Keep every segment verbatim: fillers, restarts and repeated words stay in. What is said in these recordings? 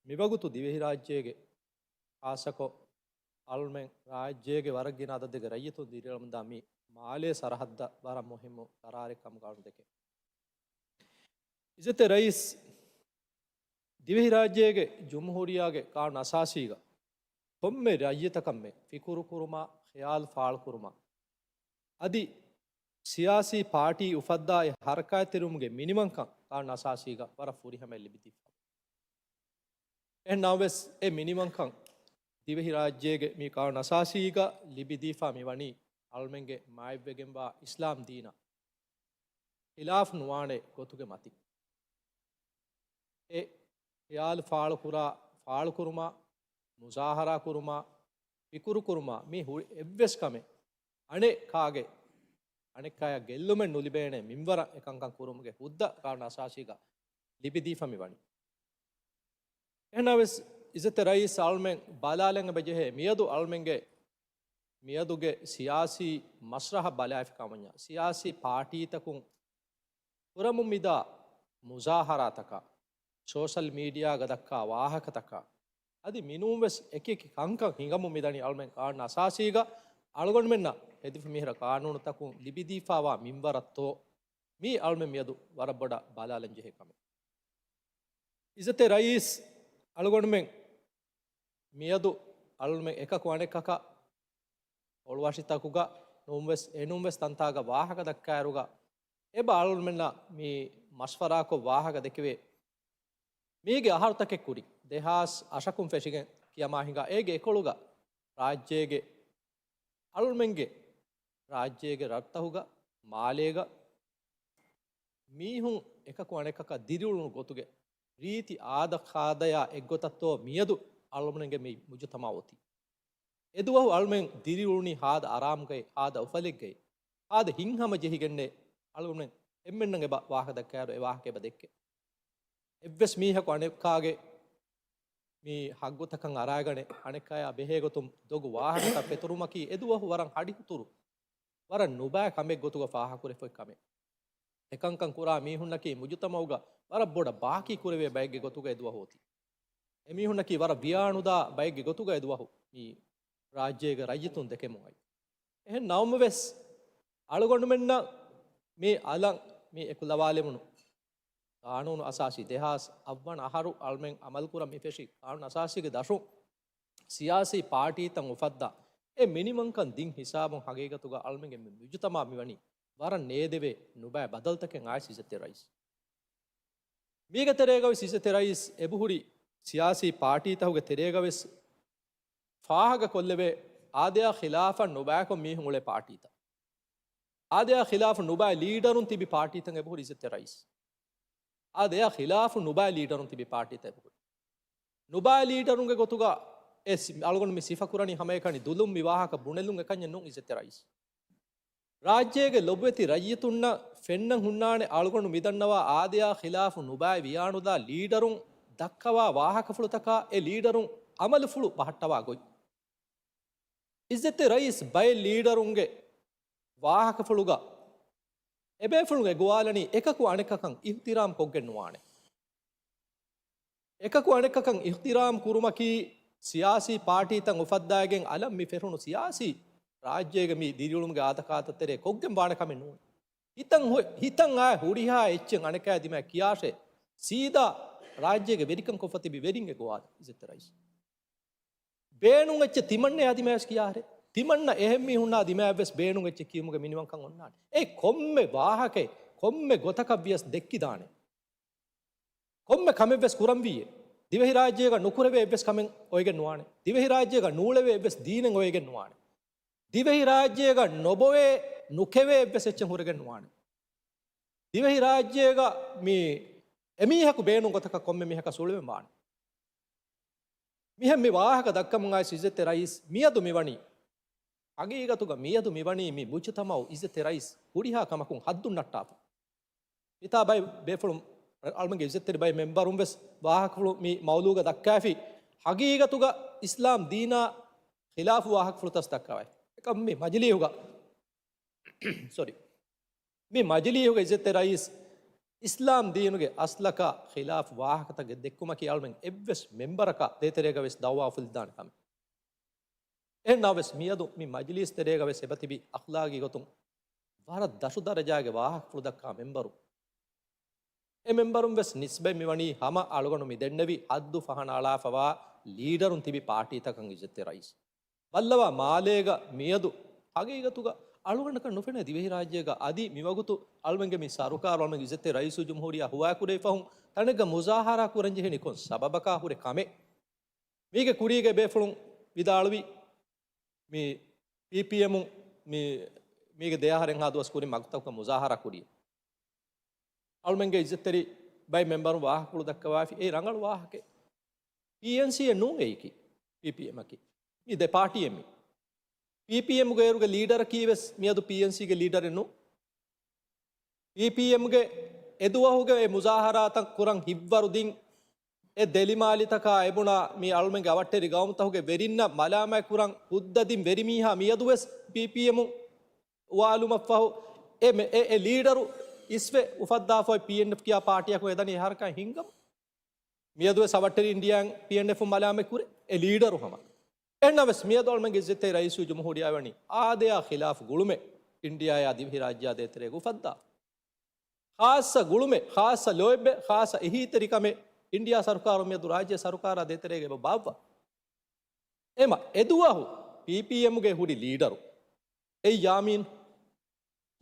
މިވަގުތު ދިވެހިރާއްޖޭގެ، ޚާއްޞަކޮށް އަޅުމެން ރާއްޖޭގެ ވަރަށް ގިނަ އަދަދެއްގެ ރައްޔިތުން ދިރިއުޅެމުންދާ މި މާލޭ ސަރަހައްދަށް ވަރަށް މުހިއްމު ޤަރާރެއް ކަމުގަ އަޅުން ދެކެން. އިއްޒަތްތެރި ރައީސް، ދިވެހިރާއްޖޭގެ ޖުމްހޫރިއްޔާގެ ޤާނޫނު އަސާސީގަ ކޮންމެ ރައްޔިތަކަށްމެ ފިކުރުކުރުމާ، ޚިޔާލު ފާޅުކުރުމާ، އަދި ސިޔާސީ ޕާޓީ އުފައްދާ އެ ޙަރަކާތްތެރިވުމުގެ މިނިވަންކަން ޤާނޫނު އަސާސީގަ ވަރަށް ފުރިހަމައަށް ލިބިދީފަ. އެހެން ނަމަވެސް، އެ މިނިވަންކަން ދިވެހިރާއްޖޭގެ މި ޤާނޫނު އަސާސީގަ ލިބިދީފާ މިވަނީ އަޅުމެންގެ މާތްވެގެންވާ އިސްލާމް ދީނާ ޚިލާފު ނުވާނެ ގޮތުގެ މަތިން. އެ ޚިޔާލު ފާޅުކުރާ، ފާޅުކުރުމާ، މުޒާހަރާ ކުރުމާ، ފިކުރު ކުރުމާ، މި ހުރި އެއްވެސް ކަމެއް އަނެއް ކާގެ، އަނެއްކާޔަށް ގެއްލުމެއް ނުލިބޭނެ މިންވަރަށް އެކަންކަން ކުރުމުގެ ހުއްދަ ޤާނޫނު އަސާސީގަ ލިބިދީފަ މި ވަނީ. އެހެނަސް އިއްޒަތްތެރި ރައީސް، އަޅުމެން ބަލާލަން އެބަޖެހޭ މިއަދު އަޅުމެންގެ މިއަދުގެ ސިޔާސީ މަސްރަހަ ބަލާފިކަމަންޏާ، ސިޔާސީ ޕާޓީތަކުން ކުރަމުން މިދާ މުޒާހަރާތަކާ، ސޯޝަލް މީޑިއާގަ ދައްކާ ވާހަކަތަކާ، އަދި މިނޫންވެސް އެކިއެކި ކަންކަން ހިނގަމުން މިދަނީ އަޅުމެން ޤާނޫނު އަސާސީގަ އަޅުގަނޑުމެންނަށް ހެދިފަ މިހިރަ ޤާނޫނުތަކުން ލިބިދީފާވާ މިންވަރަށްތޯ؟ މީ އަޅުމެން މިއަދު ވަރަށް ބޮޑަށް ބަލާލަން ޖެހޭ ކަމެއް. އިއްޒަތްތެރި ރައީސް، އަޅުގަނޑުމެން މިއަދު އަޅުމެން އެކަކު އަނެއްކަކަށް އޮޅުވާށިތަކުގަ ނޫންވެސް، އެނޫންވެސް ތަންތާގަ ވާހަކަ ދައްކާއިރުގަ އެބަ އަޅުމެންނަށް މި މަޝްވަރާކޮށް ވާހަކަ ދެކެވޭ. މީގެ އަހަރުތަކެއް ކުރިން ދެހާސް އަށަކުން ފެށިގެން ކިޔަމާ ހިނގާ، އޭގެ އެކޮޅުގަ ރާއްޖޭގެ އަޅުމެންގެ ރާއްޖޭގެ ރަށްތަހުގަ މާލޭގަ މީހުން އެކަކު އަނެކަކަށް ދިރިއުޅުނު ގޮތުގެ ރީތި އާދަ ޤާއިދަޔާ އެއްގޮތަށްތޯ މިއަދު އަޅުމެންގެ މި މުޖުތަމަޢު އޮތީ. އެދުވަހު އަޅުމެން ދިރިއުޅުނީ ހާދަ އަރާމުގައި، ހާދަ އުފަލެއްގައި، ހާދަ ހިތްހަމަ ޖެހިގެންނޭ އަޅުގަނޑުމެން އެންމެންނަށް އެބަ ވާހަކަ ދައްކާއިރު އެ ވާހަކަ އެބަ ދެއްކޭ. އެއްވެސް މީހަކު އަނެއްކާގެ މި ހައްގުތަކަށް އަރާގަނެ، އަނެއްކާޔާ ބެހޭ ގޮތުން ދޮގު ވާހަކަތައް ފެތުރުމަކީ އެދުވަހު ވަރަށް ހަޑިހުތުރު، ވަރަށް ނުބައި ކަމެއް ގޮތުގަ ފާހަގަކުރެފައި ކަމެއް. އެކަންކަން ކުރާ މީހުންނަކީ މުޖުތަމަޢުގަ ވަރަށް ބޮޑަށް ބާކީ ކުރެވޭ ބައެއްގެ ގޮތުގަ އެދުވަހު އޮތީ. އެމީހުންނަކީ ވަރަށް ވިޔާނުދާ ބައެއްގެ ގޮތުގަ އެދުވަހު މި ރާއްޖޭގެ ރައްޔިތުން ދެކެމުން އައި. އެހެން ނަމަވެސް، އަޅުގަނޑުމެންނަށް މި އަލަށް މި އެކުލަވާލެވުނު ޤާނޫނު އަސާސީ ދެހާސް އަށްވަނަ އަހަރު އަޅުމެން އަމަލުކުރަން މި ފެށި ޤާނޫނު އަސާސީގެ ދަށުން ސިޔާސީ ޕާޓީތައް އުފައްދާ އެ މިނިވަންކަން ދިން ހިސާބުން ހަގީގަތުގަ އަޅުމެންގެ މި މުޖުތަމަޢު މިވަނީ ވަރަށް ނޭދެވޭ ނުބައި ބަދަލުތަކެއް އައިސް އިއްޒަތްތެރި ރައީސް. މީގެ ތެރޭގަވެސް އިއްޒަތްތެރި ރައީސް އެބަހުރި ސިޔާސީ ޕާޓީތަކުގެ ތެރޭގަވެސް ފާހަގަ ކޮށްލެވޭ، އާދަޔާ ޚިލާފަށް ނުބައިކޮށް މީހުން އުޅޭ ޕާޓީތައް. އާދަޔާ ޚިލާފު ނުބައި ލީޑަރުން ތިބި ޕާޓީތައް އެބަހުރި އިއްޒަތްތެރި ރައީސް. އާދަޔާ ޚިލާފު ނުބައި ލީޑަރުން ތިބި ޕާޓީތައް އެބަހުރި. ނުބައި ލީޑަރުންގެ ގޮތުގަ އެ ސި-، އަޅުގަނޑު މި ސިފަކުރަނީ ހަމައެކަނި ދުލުން މި ވާހަކަ ބުނެލުން އެކަންޏެއް ނޫން އިއްޒަތްތެރި ރައީސް. ރާއްޖޭގެ ލޮބުވެތި ރައްޔިތުންނަށް ފެންނަން ހުންނާނެ އަޅުގަނޑު މިދަންނަވާ އާދަޔާ ޚިލާފު ނުބައި ވިޔާނުދާ ލީޑަރުން ދައްކަވާ ވާހަކަފުޅުތަކާ އެ ލީޑަރުން އަމަލުފުޅު ބަހައްޓަވާ ގޮތް. އިއްޒަތްތެރި ރައީސް ބައެއް ލީޑަރުންގެ ވާހަކަފުޅުގަ އެބޭފުޅުން އެގޮވާލަނީ އެކަކު އަނެކަކަށް އިޙްތިރާމް ކޮށްގެން ނުވާނެ. އެކަކު އަނެކަކަށް އިޙްތިރާމް ކުރުމަކީ ސިޔާސީ ޕާޓީތައް އުފައްދާގެން އަލަށް މި ފެށުނު ސިޔާސީ ރާއްޖޭގެ މި ދިރިއުޅުމުގެ އާދަކާދަ ތެރޭ ކޮށްގެން ވާނެ ކަމެއް ނޫން. ހިތަށް ހޮ-، ހިތަށް އާ ހުރިހާ އެއްޗެއް އަނެކާ ދިމާ ކިޔާށޭ، ސީދާ ރާއްޖޭގެ ވެރިކަން ކޮށްފަ ތިބި ވެރިން އެ ގޮވާލަން އިއްޒަތްތެރި ރައީސް. ބޭނުން އެއްޗެއް ތިމަންނަޔާ ދިމާވެސް ކިޔާށޭ. ތިމަންނަ އެހެން މީހުންނާ ދިމާވެސް ބޭނުން އެއްޗެއް ކިޔުމުގެ މިނިވަންކަން އޮންނާނެ. އެ ކޮންމެ ވާހަކައެއް، ކޮންމެ ގޮތަކަށް ވިޔަސް ދެއްކިދާނެ. ކޮންމެ ކަމެއްވެސް ކުރަންވީއޭ. ދިވެހިރާއްޖޭގަ ނުކުރެވޭ އެއްވެސް ކަމެއް އޮވެގެން ނުވާނެ. ދިވެހިރާއްޖޭގަ ނޫޅެވޭ އެއްވެސް ދީނެއް އޮވެގެން ނުވާނެ. ދިވެހިރާއްޖޭގަ ނޮބޮވޭ، ނުކެވޭ އެއްވެސް އެއްޗެއް ހުރެގެން ނުވާނެ. ދިވެހިރާއްޖޭގަ މި އެމީހަކު ބޭނުން ގޮތަކަށް ކޮންމެ މީހަކަށް އުޅެވެން ވާނެ. މިހެން މި ވާހަކަ ދައްކަމުން އައިސް އިއްޒަތްތެރި ރައީސް މިއަދު މިވަނީ، ހަގީގަތުގަ މިއަދު މިވަނީ މި މުޖުތަމަޢު އިއްޒަތްތެރި ރައީސް ހުރިހާ ކަމަކުން ހައްދުން ނައްޓާފަ. މިތާ ބައެއް ބޭފުޅުން، އަޅުމެންގެ އިއްޒަތްތެރި ބައެއް މެމްބަރުން ވެސް ވާހަކަފުޅު މި މައުޟޫގަ ދައްކާފި، ހަގީގަތުގަ އިސްލާމް ދީނާ ޚިލާފު ވާހަކަފުޅުތައް ދައްކަވައި. އެކަމް މި މަޖިލީހުގަ، ސޮރީ، މި މަޖިލީހުގަ އިއްޒަތްތެރި ރައީސް އިސްލާމް ދީނުގެ އަސްލަކާ ޚިލާފު ވާހަކަތަކެއް ދެއްކުމަކީ އަޅުމެން އެއްވެސް މެންބަރަކާ ދޭތެރޭގަވެސް ދައުވާ އުފުލިދާނެ ކަމެއް. އެހެންނަމަވެސް މިއަދު މި މަޖިލީސް ތެރޭގަވެސް އެބަތިބި އަޚްލާގީ ގޮތުން ވަރަށް ދަށު ދަރަޖާގެ ވާހަކަފުޅު ދައްކާ މެންބަރު. އެ މެންބަރުން ވެސް ނިސްބަތް މިވަނީ ހަމަ އަޅުގަނޑު މި ދެންނެވި ހައްދު ފަހަނައަޅާފަވާ ލީޑަރުން ތިބި ޕާޓީތަކަށް އިއްޒަތްތެރި ރައީސް. ބައްލަވާ މާލޭގަ މިއަދު ހަގީގަތުގަ އަޅުގަނޑަކަށް ނުފެނޭ ދިވެހިރާއްޖޭގަ އަދި މިވަގުތު އަޅުމެންގެ މި ސަރުކާރު އަޅުމެން އިއްޒަތްތެރި ރައީސުލްޖުމްހޫރިއްޔާ ހުވާކުރެވިފަހުން ތަނެއްގަ މުޒާހަރާ ކުރަން ޖެހެނީ ކޮން ސަބަބަކާ ހުރެ ކަމެއް؟ މީގެ ކުރީގެ ބޭފުޅުން ވިދާޅުވި މި ޕީޕީއެމުން މި، މީގެ ދެއަހަރެއްހާ ދުވަސް ކުރިން މަގުތަކުގަ މުޒާހަރާ ކުރި. އަޅުމެންގެ އިއްޒަތްތެރި ބައެއް މެންބަރުން ވާހަކަފުޅު ދައްކަވާފި އެއީ ރަނގަޅު ވާހަކައެއް. ޕީއެންސީއެއް ނޫން އެއީކީ. ޕީޕީއެމަކީ. މި ދެ ޕާޓީއެއް މި. ޕީޕީއެމުގެ އޭރުގެ ލީޑަރަކީ ވެސް މިއަދު ޕީއެންސީގެ ލީޑަރެއް ނޫން. ޕީޕީއެމްގެ އެދުވަހުގެ އެ މުޒާހަރާތައް ކުރަން ހިތްވަރު ދިން، އެ ދެލިމާލިތަކާ އެބުނާ މި އަޅުމެންގެ އަވަށްޓެރި ގައުމުތަކުގެ ވެރިންނަށް މަލާމާތް ކުރަން ހުއްދަ ދިން ވެރިމީހާ މިއަދުވެސް ޕީޕީއެމުން އުވާލުމަށްފަހު، އެ މެ-، އެ، އެ ލީޑަރު އިސްވެ އުފައްދާފައި ޕީއެންއެފް ކިޔާ ޕާޓީއަކުން އެދަނީ އެ ހަރަކާތް ހިންގަމުން. މިއަދުވެސް އަވަށްޓެރި އިންޑިއާއިން ޕީއެންއެފުން މަލާމަތް ކުރޭ އެ ލީޑަރު ހަމަ. އެހެންނަމަވެސް މިއަދު އަޅުމެންގެ އިއްޒަތްތެރި ރައީސުލްޖުމްހޫރިއްޔާ ވަނީ އާދަޔާ ޚިލާފު ގުޅުމެއް އިންޑިއާއާ ދިވެހިރާއްޖެއާ ދޭތެރޭގަ އުފައްދާ. ޚާއްޞަ ގުޅުމެއް، ޚާއްޞަ ލޯތްބެއް، ޚާއްޞަ އެހީތެރިކަމެއް އިންޑިއާ ސަރުކާރުން މިއަދު ރާއްޖެ ސަރުކާރާ ދޭތެރޭގަ އެބަ ބާއްވާ. އެމަ އެދުވަހު ޕީޕީއެމްގެ ހުރި ލީޑަރު އެއް ޔާމީން،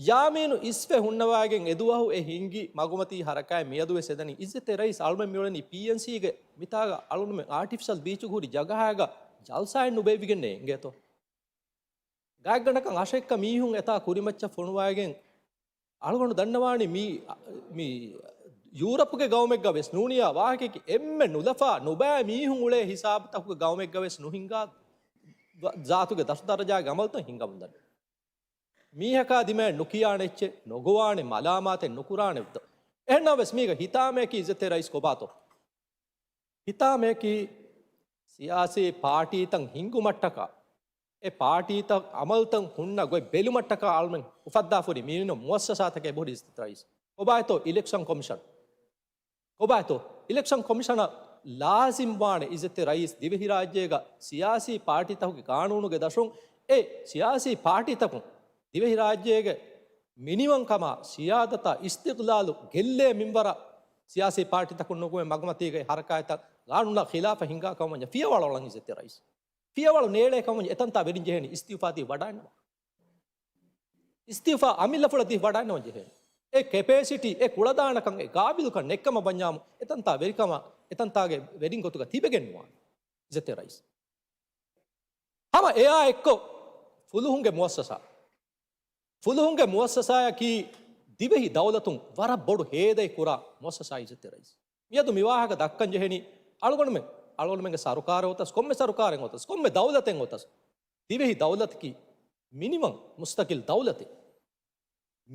ޔާމީނު އިސްވެ ހުންނަވައިގެން އެދުވަހު އެ ހިންގި މަގުމަތީ ހަރަކާތް މިއަދުވެސް އެދަނީ. އިއްޒަތްތެރި ރައީސް އަޅުމެން މިއުޅެނީ ޕީއެންސީގެ މިތާގަ އަޅުމެން އާޓިފިޝަލް ބީޗުގަ ހުރި ޖަގަހާގަ ޖަލްސާއެއް ނުބޭއްވިގެންނޭ އިނގޭތޯ. ގާތްގަނޑަކަށް އަށެއްކަ މީހުން އެތާ ކުރިމައްޗަށް ފޮނުވައިގެން އަޅުގަނޑު ދަންނަވާނީ މީ، މީ ޔޫރަޕުގެ ގައުމެއްގަ ވެސް ނޫނިޔާ ވާހަކައަކީ އެންމެ ނުލަފާ ނުބައި މީހުން އުޅޭ ހިސާބުތަކުގެ ގައުމެއްގަ ވެސް ނުހިނގާ ޒާތުގެ ދަށު ދަރަޖާގެ އަމަލުތައް ހިނގަމުން ދަނީ. މީހަކާ ދިމާއަށް ނުކިޔާނެ އެއްޗެއް، ނުގޮވާނެ، މަލާމާތެއް ނުކުރާނެ. އެހެންނަމަވެސް މީގަ ހިތާމައަކީ އިއްޒަތްތެރި ރައީސް ކޮބާތޯ؟ ހިތާމައަކީ ސިޔާސީ ޕާޓީތައް ހިންގުމަށްޓަކާ، އެ ޕާޓީތައް އަމަލުތައް ހުންނަ ގޮތް ބެލުމަށްޓަކާ އަޅުމެން އުފައްދާފަ ހުރި މިނިވަން މުއައްސަސާތަކެއް އެބަހުރި އިއްޒަތްތެރި ރައީސް. ކޮބާތޯ އިލެކްޝަން ކޮމިޝަން؟ ކޮބާތޯ އިލެކްޝަން ކޮމިޝަނަށް ލާޒިމް ވާނެ އިއްޒަތްތެރި ރައީސް ދިވެހިރާއްޖޭގަ ސިޔާސީ ޕާޓީތަކުގެ ގާނޫނުގެ ދަށުން އެ ސިޔާސީ ޕާޓީތަކުން ދިވެހިރާއްޖޭގެ މިނިވަންކަމާ ސިޔާދަތާ އިސްތިގްލާލު ގެއްލޭ މިންވަރަށް ސިޔާސީ ޕާޓީތަކުން ނުގުމެ މަގުމަތީގައި ހަރަކާތްތައް ގާނޫނާ ޚިލާފަށް ހިނގާ ކަމަށް ވަންޏާ ފިޔަވަޅު އަޅަން އިއްޒަތްތެރި ރައީސް. ފިޔަވަޅު ނޭޅޭ ކަމަށް ވަންޏާ އެތަންތާ ވެރިން ޖެހޭނީ އިސްތިއުފާ ދީ ވަޑާންނަމަ. އިސްތިއުފާ އަމިއްލަފުޅަށް ދީ ވަޑާންނަމަ ޖެހޭނީ. އެ ކެޕޭސިޓީ، އެ ކުޅަދާނަކަން، އެ ގާބިލުކަން ނެއްކަމަށް ވަންޏާމު އެތަންތާ ވެރިކަމާ، އެތަންތާގެ ވެރިން ގޮތުގަ ތިބެގެން ނުވާނެ އިއްޒަތްތެރި ރައީސް. ހަމަ އެއާ އެއްކޮށް ފުލުހުންގެ މުއައްސަސާ. ފުލުހުންގެ މުއައްސަސާއަކީ ދިވެހި ދައުލަތުން ވަރަށް ބޮޑު ހޭދައެއް ކުރާ މުއައްސަސާ އިއްޒަތްތެރި ރައީސް. މިއަދު މި ވާހަކަ ދައްކަން ޖެހެނީ އަޅުގަނޑުމެން، އަޅުގަނޑުމެންގެ ސަރުކާރެއް އޮތަސް، ކޮންމެ ސަރުކާރެއް އޮތަސް، ކޮންމެ ދައުލަތެއް އޮތަސް، ދިވެހި ދައުލަތަކީ މިނިވަން މުސްތަޤިލް ދައުލަތެއް.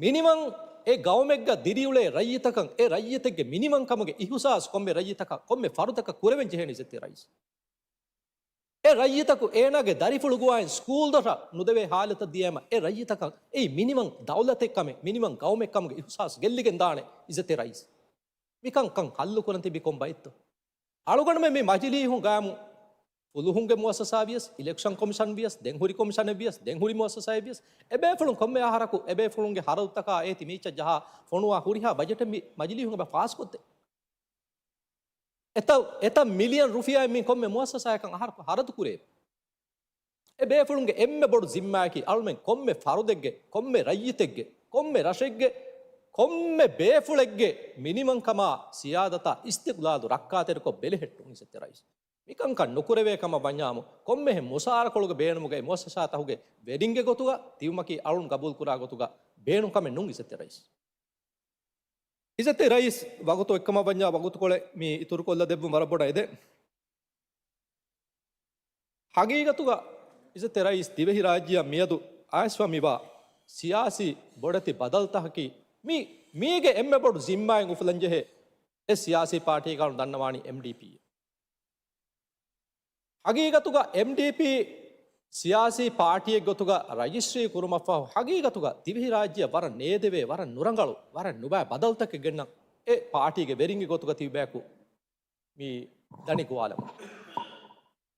މިނިވަން އެ ގައުމެއްގަ ދިރިއުޅޭ ރައްޔިތަކަށް، އެ ރައްޔިތެއްގެ މިނިވަންކަމުގެ އިހުސާސް ކޮންމެ ރައްޔިތަކަށް، ކޮންމެ ފަރުދަކަށް ކުރެވެން ޖެހޭނީ އިއްޒަތްތެރި ރައީސް. އެ ރައްޔިތަކު އޭނާގެ ދަރިފުޅު ގޮވާއިން ސްކޫލް ދޮށަށް ނުދެވޭ ހާލަތަށް ދިޔައިމަ، އެ ރައްޔިތަކަށް އެއީ މިނިވަން ދައުލަތެއް ކަމެއް، މިނިވަން ގައުމެއް ކަމުގެ އިހުސާސް ގެއްލިގެން ދާނެ އިއްޒަތްތެރި ރައީސް. މިކަންކަން ހައްލު ކުރަން ތިބީ ކޮން ބައެއްތޯ؟ އަޅުގަނޑުމެން މި މަޖިލީހުން ގައިމު ފުލުހުންގެ މުއައްސަސާ ވިޔަސް، އިލެކްޝަން ކޮމިޝަން ވިޔަސް، ދެން ހުރި ކޮމިޝަނެއް ވިޔަސް، ދެން ހުރި މުއައްސަސާއެއް ވިޔަސް، އެބޭފުޅުން ކޮންމެ އަހަރަކު އެބޭފުޅުންގެ ހަރަދުތަކާ އޭތި މީޗަށް ޖަހާ ފޮނުވާ ހުރިހާ ބަޖެޓެއް މި މަޖިލީހުން އެބަ ފާސްކޮށްދޭ. އެތައް، އެތައް މިލިއަން ރުފިޔާއެއް މި ކޮންމެ މުއައްސަސާއަކަށް އަހަރަކު ހަރަދު ކުރޭ. އެ ބޭފުޅުންގެ އެންމެ ބޮޑު ޒިންމާއަކީ އަޅުމެން ކޮންމެ ފަރުދެއްގެ، ކޮންމެ ރައްޔިތެއްގެ، ކޮންމެ ރަށެއްގެ، ކޮންމެ ބޭފުޅެއްގެ މިނިވަންކަމާ ސިޔާދަތާ އިސްތިޤްލާލު ރައްކާތެރިކޮށް ބެލެހެއްޓުން އިއްޒަތްތެރި ރައީސް. މިކަންކަން ނުކުރެވޭ ކަމަށް ވަންޏާމު، ކޮންމެހެން މުސާރަކޮޅުގެ ބޭނުމުގައި މުއައްސަސާތަކުގެ ވެރިންގެ ގޮތުގަ ތިބުމަކީ އަޅުން ގަބޫލުކުރާ ގޮތުގަ ބޭނުން ކަމެއް ނޫން އިއްޒަތްތެރި ރައީސް. އިއްޒަތްތެރި ރައީސް ވަގުތު އެއްކަމަށް ވަންޏާ ވަގުތުކޮޅެއް މި އިތުރުކޮށްލަ ދެއްވުން ވަރަށް ބޮޑަށް އެދެން. ހަގީގަތުގަ އިއްޒަތްތެރި ރައީސް ދިވެހިރާއްޖެއަށް މިއަދު އައިސްފަ މިވާ ސިޔާސީ ބޮޑެތި ބަދަލުތަކަކީ މި، މީގެ އެންމެ ބޮޑު ޒިންމާއެއް އުފުލަންޖެހޭ އެއް ސިޔާސީ ޕާޓީގަ އަޅުން ދަންނަވާނީ އެމްޑީޕީ. ހަގީގަތުގަ އެމްޑީޕީ ސިޔާސީ ޕާޓީއެއް ގޮތުގަ ރަޖިސްޓްރީ ކުރުމަށްފަހު، ހަގީގަތުގަ ދިވެހިރާއްޖެއަށް ވަރަށް ނޭދެވޭ، ވަރަށް ނުރަނގަޅު، ވަރަށް ނުބައި ބަދަލުތަކެއް ގެންނަން އެ ޕާޓީގެ ވެރިންގެ ގޮތުގަ ތިބޭކު މި ދަނި ގޮވާލަމުން.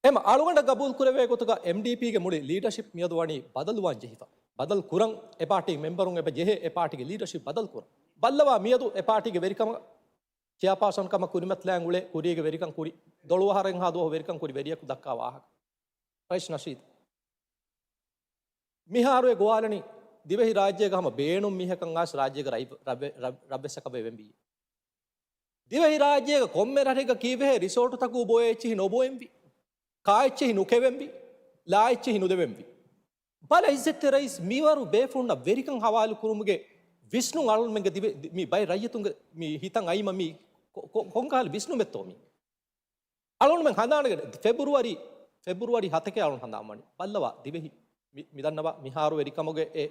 އެމަ އަޅުގަނޑަށް ގަބޫލު ކުރެވޭ ގޮތުގަ އެމްޑީޕީގެ މުޅި ލީޑަޝިޕް މިއަދު ވަނީ ބަދަލުވާން ޖެހިފަ. ބަދަލު ކުރަން އެ ޕާޓީ މެމްބަރުން އެބަ ޖެހޭ އެ ޕާޓީގެ ލީޑަށިޕް ބަދަލު ކުރަން. ބައްލަވާ މިއަދު އެ ޕާޓީގެ ވެރިކަމަށް ޗެއާޕާސަން ކަމަށް ކުރިމަތިލާން އުޅޭ ކުރީގެ ވެރިކަން ކުރި ދޮޅު އަހަރެއް ހާ ދުވަހު ވެރިކަން ކުރި ވެރިޔަކު ދައްކާ ވާހަކަ. ރައީސް ނަޝީދު. މިހާރު އެ ގޮވާލަނީ ދިވެހި ރާއްޖޭގަ ހަމަ ބޭނުން މީހަކަށް އާސް ރާއްޖޭގަ ރައް-، ރައްވެ-، ރައް-، ރައްވެސްއަކަށް ވެވެންވީ. ދިވެހި ރާއްޖޭގަ ކޮންމެ ރަށެއްގަ ކީއްވެހޭ ރިސޯޓުތަކު ބޮއެ އެއްޗިހި ނުބޮއެންވީ. ކާ އެއްޗިހި ނުކެވެންވީ. ލާ އެއްޗިހި ނުދެވެންވީ. ބަލަ އިއްޒަތްތެރި ރައީސް މިވަރު ބޭފުޅުންނަށް ވެރިކަން ހަވާލު ކުރުމުގެ ވިސްނުން އަޅުމެންގެ ދިވެ-، މި ބައެއް ރައްޔިތުންގެ މި ހިތަށް އައިމަ މި ކޮ-، ކޮ-، ކޮންކަހަލަ ވިސްނުމެއްތޯ މީ؟ އަޅުންމެން ހަނދާންގެ ފެބްރުވަރީ، ފެބްރުވަރީ ހަތެކޭ އަޅުން ހަނދާންވަނީ. ބައްލަވާ ދިވެހި މި-، މިދަންނަވާ މިހާރު ވެރިކަމުގެ އެ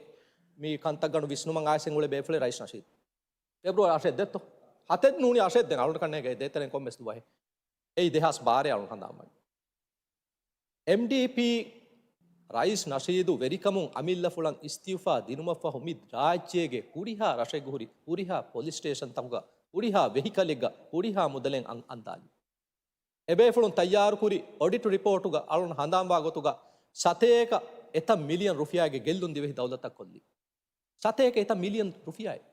މި ކަންތައްގަނޑު ވިސްނުމަށް އާސެން އުޅެ ބޭފުޅެއް ރައީސް ނަޝީދު. ފެބްރުވަރީ އަށެއް ދެއްތޯ؟ ހަތެއް ނޫނީ އަށެއް ދެން އަޅުން ކަންނޭގެ ދޭތެރެން ކޮންމެސް ދުވަހެއް. އެއީ ދެހާސް ބާރަ އަޅުން ހަނދާންވަނީ. އެމްޑީޕީ ރައީސް ނަޝީދު ވެރިކަމުން އަމިއްލަފުޅަށް އިސްތިއުފާ ދިނުމަށްފަހު މި ރާއްޖޭގެ ހުރިހާ ރަށެއްގަ ހުރި ހުރިހާ ޕޮލިސް ސްޓޭޝަންތަކުގަ ހުރިހާ ވެހިކަލެއްގަ ހުރިހާ މުދަލެއް އަން-، އަންދާލި. އެބޭފުޅުން ތައްޔާރުކުރި އޮޑިޓް ރިޕޯޓުގަ އަޅުން ހަނދާންވާ ގޮތުގަ ސަތޭކަ އެތައް މިލިއަން ރުފިޔާގެ ގެއްލުން ދިވެހި ދައުލަތަށް ކޮށްލި. ސަތޭކަ އެތައް މިލިއަން ރުފިޔާއެއް.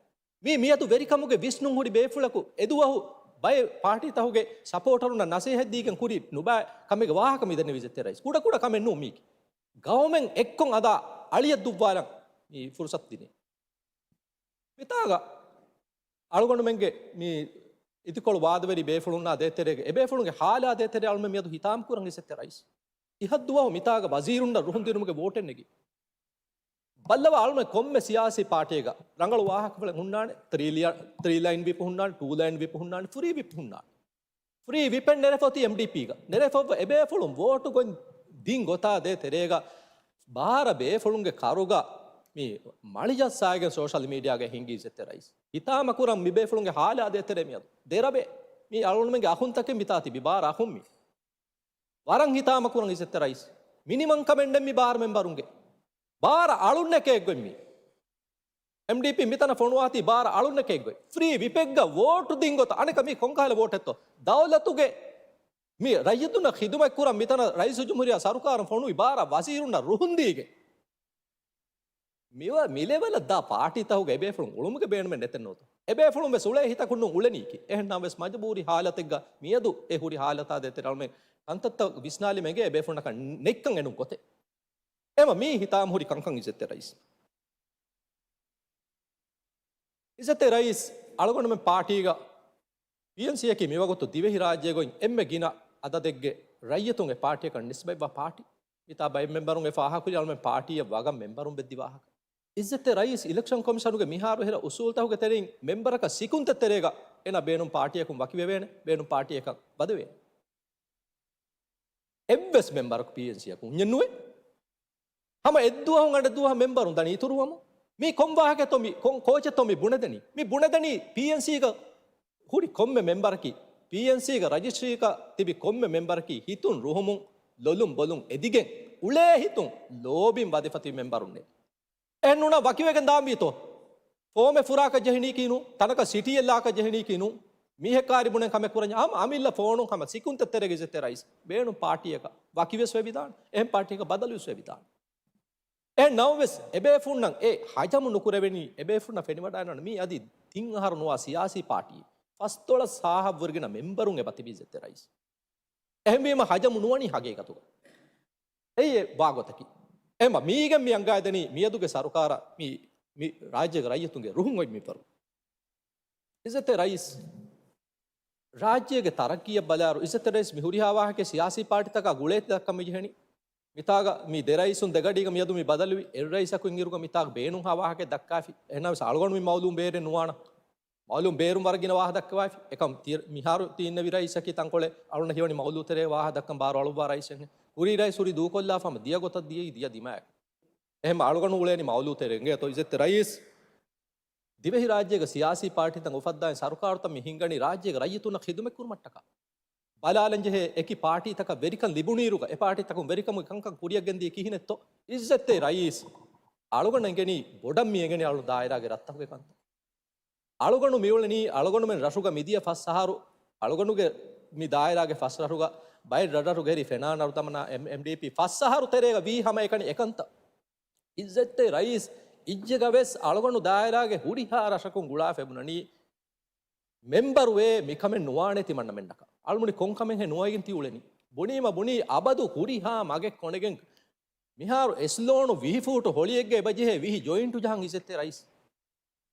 މީ މިއަދު ވެރިކަމުގެ ވިސްނުން ހުރި ބޭފުޅަކު އެދުވަހު ބައެއް ޕާޓީތަކުގެ ސަޕޯޓަރުންނަށް ނަސޭހަތް ދީގެން ކުރި ނުބައި ކަމެއްގެ ވާހަކަ މިދެންނެވި އިއްޒަތްތެރި ރައީސް. ކުޑަކުޑަ ކަމެއް ނޫން މީކީ. ގައުމެއް އެއްކޮށް އަދާ އަޅިއަށް ދުއްވާލަން މި ފުރުސަތު ދިނީ. މިތާގަ އަޅުގަނޑުމެންގެ މި އިދިކޮޅު ވާދަވެރި ބޭފުޅުންނާ ދޭތެރޭގަ އެބޭފުޅުންގެ ހާލާ ދޭތެރޭ އަޅުމެން މިއަދު ހިތާމަ ކުރަން އިއްޒަތްތެރި ރައީސް. އިހަށްދުވަހު މިތާގަ ވަޒީރުންނަށް ރުހުންދިނުމުގެ ވޯޓެއް ނެގި. ބައްލަވާ އަޅުމެން ކޮންމެ ސިޔާސީ ޕާޓީއެއްގަ ރަނގަޅު ވާހަކަފުޅެއް ހުންނާނެ، ތްރީ ލިޔަ-، ތްރީ ލައިން ވިޕް ހުންނާނެ، ޓޫ ލައިން ވިޕް ހުންނާނެ، ފްރީ ވިޕް ހުންނާނެ. ފްރީ ވިޕެއް ނެރެފަ އޮތީ އެމްޑީޕީގަ. ނެރެފަ އެބޭފުޅުން ވޯޓު ގޮތް ދިން ގޮތާ ދޭ ތެރޭގަ ބާރަ ބޭފުޅުންގެ ކަރުގަ މި މަޅިޖައްސާގެން ސޯޝަލް މީޑިއާގައި ހިނގި އިއްޒަތްތެރި ރައީސް. ހިތާމަ ކުރަން މި ބޭފުޅުންގެ ހާލާ ދޭތެރޭ މިއަދު. ދެރަބޭ. މީ އަޅުގަނޑުމެންގެ އަޚުންތަކެއް މިތާ ތިބި ބާރަ އަޚުން މީ. ވަރަށް ހިތާމަ ކުރަން އިއްޒަތްތެރި ރައީސް. މިނިމަން ކަމެއް ނެތް މި ބާރަ މެމްބަރުންގެ. ބާރަ އަޅުންނެކޭ އެއްގޮތް މީ. އެމްޑީޕީ މިތަނަށް ފޮނުވާތީ ބާރަ އަޅުންނެކޭ އެއްގޮތް. ފްރީ ވިޕެއްގަ ވޯޓު ދިން ގޮތަށް. އަނެކަ މީ ކޮންކަހަލަ ވޯޓެއްތޯ؟ ދައުލަތުގެ މި ރައްޔިތުންނަށް ޚިދުމަތް ކުރަން މިތަނަށް ރައީސުލްޖުމްހޫރިއްޔާ ސަރުކާރުން ފޮނުވި ބާރަ ވަޒީރުންނަށް ރުހުން ދީގެން. މިވަ-، މި ލެވެލަށް ދާ ޕާޓީތަކުގަ އެބޭފުޅުން އުޅުމުގެ ބޭނުމެއް ނެތެއްނުވަތަ؟ އެބޭފުޅުން ވެސް އުޅޭ ހިތަކުން ނޫން އުޅެނީކީ. އެހެންނަމަވެސް މަޖުބޫރީ ހާލަތެއްގަ މިއަދު އެ ހުރި ހާލަތާ ދޭތެރޭ އަޅުމެން ކަންތައްތައް ވިސްނާލީމަ އެނގޭ އެބޭފުޅުންނަކަށް ނެތްކަން އެނުން ގޮތެއް. އެމަ މީ ހިތާމަ ހުރި ކަންކަން އިއްޒަތްތެރި ރައީސް. އިއްޒަތްތެރި ރައީސް، އަޅުގަނޑުމެން ޕާޓީގަ ޕީއެންސީއަކީ މިވަގުތު ދިވެހިރާއްޖޭގައި އެންމެ ގިނަ އަދަދެއްގެ ރައްޔިތުން އެ ޕާޓީއަކަށް ނިސްބަތްވާ ޕާޓީ. މިތާ ބައެއް މެމްބަރުން އެ ފާހަގަކުރި އަޅުމެން ޕާޓީއަށް ވަގަށް މެމްބަރުން ވެއްދި ވާހަކަ. އިއްޒަތްތެރި ރައީސް އިލެކްޝަން ކޮމިޝަނުގެ މިހާރު ހިރަ އުސޫލްތަކުގެ ތެރެއިން މެމްބަރަކަށް ސިކުންތެއް ތެރޭގަ އޭނަ ބޭނުން ޕާޓީއަކުން ވަކިވެވޭނެ، ބޭނުން ޕާޓީއަކަށް ވަދެވޭނެ. އެއްވެސް މެމްބަރަކު ޕީއެންސީއަކު ހުންޏެއް ނުވޭ. ހަމަ އެއްދުވަހުން އަނެއްދުވަހަށް މެމްބަރުން ދަނީ އިތުރުވަމުން. މީ ކޮން ވާހަކަތޯ މި، ކޮން ކޯޗެއްތޯ މި ބުނެދެނީ؟ މި ބުނެދެނީ ޕީއެންސީގަ ހުރި ކޮންމެ މެމްބަރަކީ، ޕީއެންސީގަ ރަޖިސްޓްރީގަ ތިބި ކޮންމެ މެމްބަރަކީ ހިތުން ރުހުމުން ލޮލުން ބޮލުން އެދިގެން އުޅޭ ހިތުން ލޯބިން ވަދެފަ ތިބި މެމްބަރުންނޭ. އެހެން ނޫނަ ވަކިވެގެން ދާންވީތޯ؟ ފޯމެއް ފުރާކަށް ޖެހެނީކީ ނޫން، ތަނަކަށް ސިޓީއެއް ލާކަށް ޖެހެނީކީ ނޫން، މީހެއް ކާރި ބުނެން ކަމެއް ކުރަންޏާ ހަމަ އަމިއްލަ ފޯނުން ހަމަ ސިކުންތެއް ތެރޭގަ އިއްޒަތްތެރި ރައީސް ބޭނުން ޕާޓީއަކަށް ވަކިވެސް ވެވިދާނެ، އެހެން ޕާޓީއަކަށް ބަދަލުވެސް ވެވިދާނެ. އެހެން ނަމަވެސް އެބޭފުންނަށް އެ ހަޖަމު ނުކުރެވެނީ، އެބޭފުންނަށް ފެނިވަޑައިގަންނަވަނީ މީ އަދި ތިން އަހަރު ނުވާ ސިޔާސީ ޕާޓީ ފަސްދޮޅަސް ހާހަށްވުރެގެން މެމްބަރުން އެބަ ތިބި އިއްޒަތްތެރި ރައީސް. އެހެންވީމަ ހަޖަމު ނުވަނީ ހަގީގަތުގަ. އެއީ އެ ވާގޮތަކީ. އެހެންވީމަ މީގެން މި އަންގައިދެނީ މިއަދުގެ ސަރުކާރަށް މި، މި ރާއްޖޭގެ ރައްޔިތުންގެ ރުހުން އޮތް މިންވަރު. އިއްޒަތްތެރި ރައީސް، ރާއްޖޭގެ ތަރައްގީއަށް ބަލާއިރު އިއްޒަތްތެރި ރައީސް މި ހުރިހާ ވާހަކަ ސިޔާސީ ޕާޓީތަކާ ގުޅޭތި ދައްކަން މި ޖެހެނީ. މިތާގަ މި ދެ ރައީސުން ދެގަޑީގަ މިއަދު މި ބަދަލުވި އެއް ރައީސަކު އިންއިރުގަ މިތާގަ ބޭނުންހާ ވާހަކައެއް ދައްކާފި. އެހެންނަމަވެސް އަޅުގަނޑު މި މައުލޫމް ބޭރެއް ނުވާނަ. މައުލޫމް ބޭރުން ވަރަށް ގިނަ ވާހަ ދައްކަވާފި. އެކަމް ތި-، މިހާރު ތި އިންނެވި ރައީސަކީ ތަންކޮޅެއް އަޅުން ހީވަނީ މައުލޫ ތެރޭ ވާހަ ދައްކަން ބާރު އަޅުއްވާ ރައީސެއް. ހުރީ ރައީސް ހުރީ ދޫކޮށްލާފަ ހަމަ ދިޔަ ގޮތަށް ދިޔައީ ދިޔަ ދިމާއެއް. އެހެން އަޅުގަނޑު އުޅޭނީ މައުލޫ ތެރޭ އިނގޭތޯ އިއްޒަތްތެރި ރައީސް. ދިވެހިރާއްޖޭގެ ސިޔާސީ ޕާޓީތައް އުފައްދާ ސަރުކާރުތައް މި ހިންގަނީ ރާއްޖޭގެ ރައްޔިތުންނަށް ޚިދުމަތް ކުރުމަށްޓަކާ. ބަލާލަންޖެހޭ އެކި ޕާޓީތަކަށް ވެރިކަން ލިބުނުއިރުގަ އެ ޕާޓީތަކުން ވެރިކަމުގެ ކަންކަން ކުރިއަށް ގެންދިޔަ ކިހިނެއްތޯ؟ އިއްޒަތްތެރި ރައީސް އަޅުގަނޑަށް އެނގެނީ ބޮޑަށް މި އެނގެނީ އަޅު ދާއިރާގެ ރަށްތަކުގެ ކަންތައް. އަޅުގަނޑު މިއުޅެނީ އަޅުގަނޑުމެން ރަށުގަ މިދިޔަ ފަސް އަހަރު، އަޅުގަނޑުގެ މި ދާއިރާގެ ފަސް ރަށުގަ ބައެއް ރަށްރަށުގެ ހެރި ފެނާ ނަރުދަމަނާ އެމް-، އެމްޑީޕީ ފަސް އަހަރު ތެރޭގަ ވީ ހަމައެކަނި އެކަންތައް. އިއްޒަތްތެރި ރައީސް، އިއްޔެގަ ވެސް އަޅުގަނޑު ދާއިރާގެ ހުރިހާ ރަށަކުން ގުޅާފަ ބުނަނީ، މެމްބަރުވޭ މިކަމެއް ނުވާނެ ތިމަންނަމެންނަކަށް. އަޅުމުނި ކޮންކަމެއްހޭ ނުވައިގެން ތި އުޅެނީ؟ ބުނީމަ ބުނީ އަބަދު ހުރިހާ މަގެއް ކޮނެގެން މިހާރު އެސްލޯނު ވިހި ފޫޓު ހޮޅިއެއްގަ އެބަޖެހޭ ވިހި ޖޮއިންޓު ޖަހަން އިއްޒަތްތެރި ރައީސް.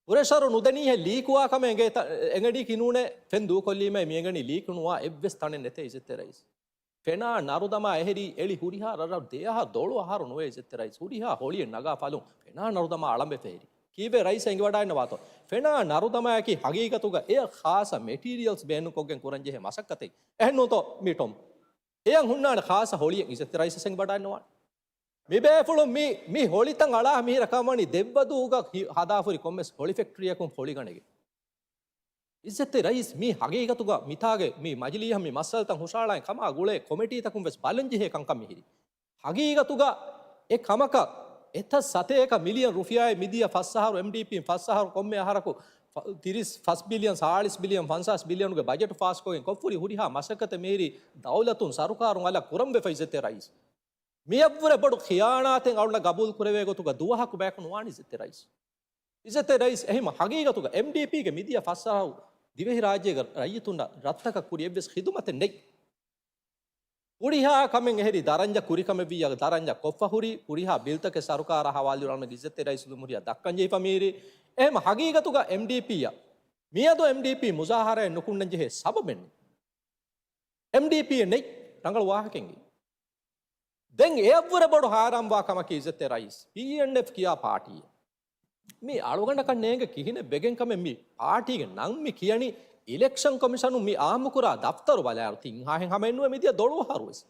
ޕްރެޝަރު ނުދެނީހޭ ލީކުވާ ކަމެއް އެނގޭތަ-، އެނގެނީކީ ނޫނޭ. ފެން ދޫކޮށްލީމޭ މިއެނގެނީ ލީކު ނުވާ އެއްވެސް ތަނެއް ނެތޭ އިއްޒަތްތެރި ރައީސް. ފެނާ ނަރުދަމާ އެހެރީ އެޅި ހުރިހާ ރަށްރަށް ދެއަހަރު ދޮޅު އަހަރު ނުވޭ އިއްޒަތްތެރި ރައީސް. ހުރިހާ ހޮޅިއެއް ނަގާ ފަލުން ފެނާ ނަރުދަމާ އަޅަނބެފަ އެހެރީ. ކީއްވެ ރައީސް އެނގިވަޑާންނަވާތޯ؟ ފެނާ ނަރުދަމާއަކީ ހަގީގަތުގަ އެއަށް ޚާއްޞަ މެޓީރިއަލްސް ބޭނުންކޮށްގެން ކުރަންޖެހޭ މަސައްކަތެއް. އެހެންނޫންތޯ މި ޓޮމް؟ އެޔަށް ހުންނާނެ ޚާއްޞަ ހޮޅިއެއް އިއްޒަތްތެރި ރައީސް އެނގިވަޑާންނަވާނެ. މި ބޭފުޅުން މި، މި ހޮޅިތައް އަޅާ މިހިރަ ކަމަނީ ދެއްވަދޫގަ ހި-، ހަދާފުރި ކޮންމެސް ހޮޅި ފެކްޓްރީއަކުން ހޮޅި ގަނެގެން. އިއްޒަތްތެރި ރައީސް މީ ހަގީގަތުގަ މިތާގެ މި މަޖިލީހަށް މި މައްސަލަތައް ހުށައަޅާ ކަމާ ގުޅޭ ކޮމިޓީތަކުން ވެސް ބަލަންޖެހޭ ކަންކަން މިހިރީ. ހަގީގަތުގަ އެ ކަމަކަށް އެތައް ސަތޭކަ މިލިއަން ރުފިޔާއެއް މިދިޔަ ފަސް އަހަރު އެމްޑީޕީން ފަސް އަހަރު ކޮންމެ އަހަރަކު ފަ-، ތިރީސް ފަސް ބިލިއަން، ސާޅީސް ބިލިއަން، ފަންސާސް ބިލިއަނުގެ ބަޖެޓު ފާސްކޮށްގެން ކޮށްފުރި ހުރިހާ މަސައްކަތެއް މިހިރީ ދައުލަތުން ސަރުކާރުން އަލަށް ކުރަންވެފަ އިއްޒަތްތެރި ރައީސް. މިއަށްވުރެ ބޮޑު ޚިޔާނާތެއް އަޅުންނަށް ގަބޫލު ކުރެވޭ ގޮތުގަ ދުވަހަކު ބަޔަކު ނުވާނެ އިއްޒަތްތެރި ރައީސް. އިއްޒަތްތެރި ރައީސް އެހެން ހަގީގަތުގަ އެމްޑީޕީގެ މިދިޔަ ފަސް އަހަރު ދިވެހިރާއްޖޭގެ ރައްޔިތުންނަށް ރަށްތަކަށް ކުރި އެއްވެސް ޚިދުމަތެއް ނެތް. ހުރިހާ ކަމެއް އެހެރީ ދަރަންޏަށް ކުރިކަމެއްވިއްޔާ ދަރަންޏަށް ކޮށްފަ ހުރި، ހުރިހާ ބިލްތަކެއް ސަރުކާރާ ހަވާލުވި އަޅުމެން އިއްޒަތްތެރި ރައީސް ޖުމްހޫރިއްޔާ ދައްކަން ޖެހިފަ މިހިރީ. އެހެން ހަގީގަތުގަ އެމްޑީޕީއަށް މިއަދު އެމްޑީޕީ މުޒާހަރާއެއް ނުކުންނަން ޖެހޭ ސަބަބެއް ނެތް. އެމްޑީޕީއެއް ނެތް ރަނގަޅު ވާހަކައެއް. ދެން އެއަށްވުރެ ބޮޑު ހާރާންވާ ކަމަކީ އިއްޒަތްތެރި ރައީސް، ޕީއެންއެފް ކިޔާ ޕާޓީއެއް. މީ އަޅުގަނޑަކަށް ނޭނގެ ކިހިނެއް ވެގެން ކަމެއް މި ޕާޓީގެ ނަން މި ކިޔަނީ. އިލެކްޝަން ކޮމިޝަނުން މި އާއްމުކުރާ ދަފްތަރު ބަލާއިރު ތިންހާހެން ހަމައެއްނުވޭ މިދިޔަ ދޮޅު އަހަރުވެސް.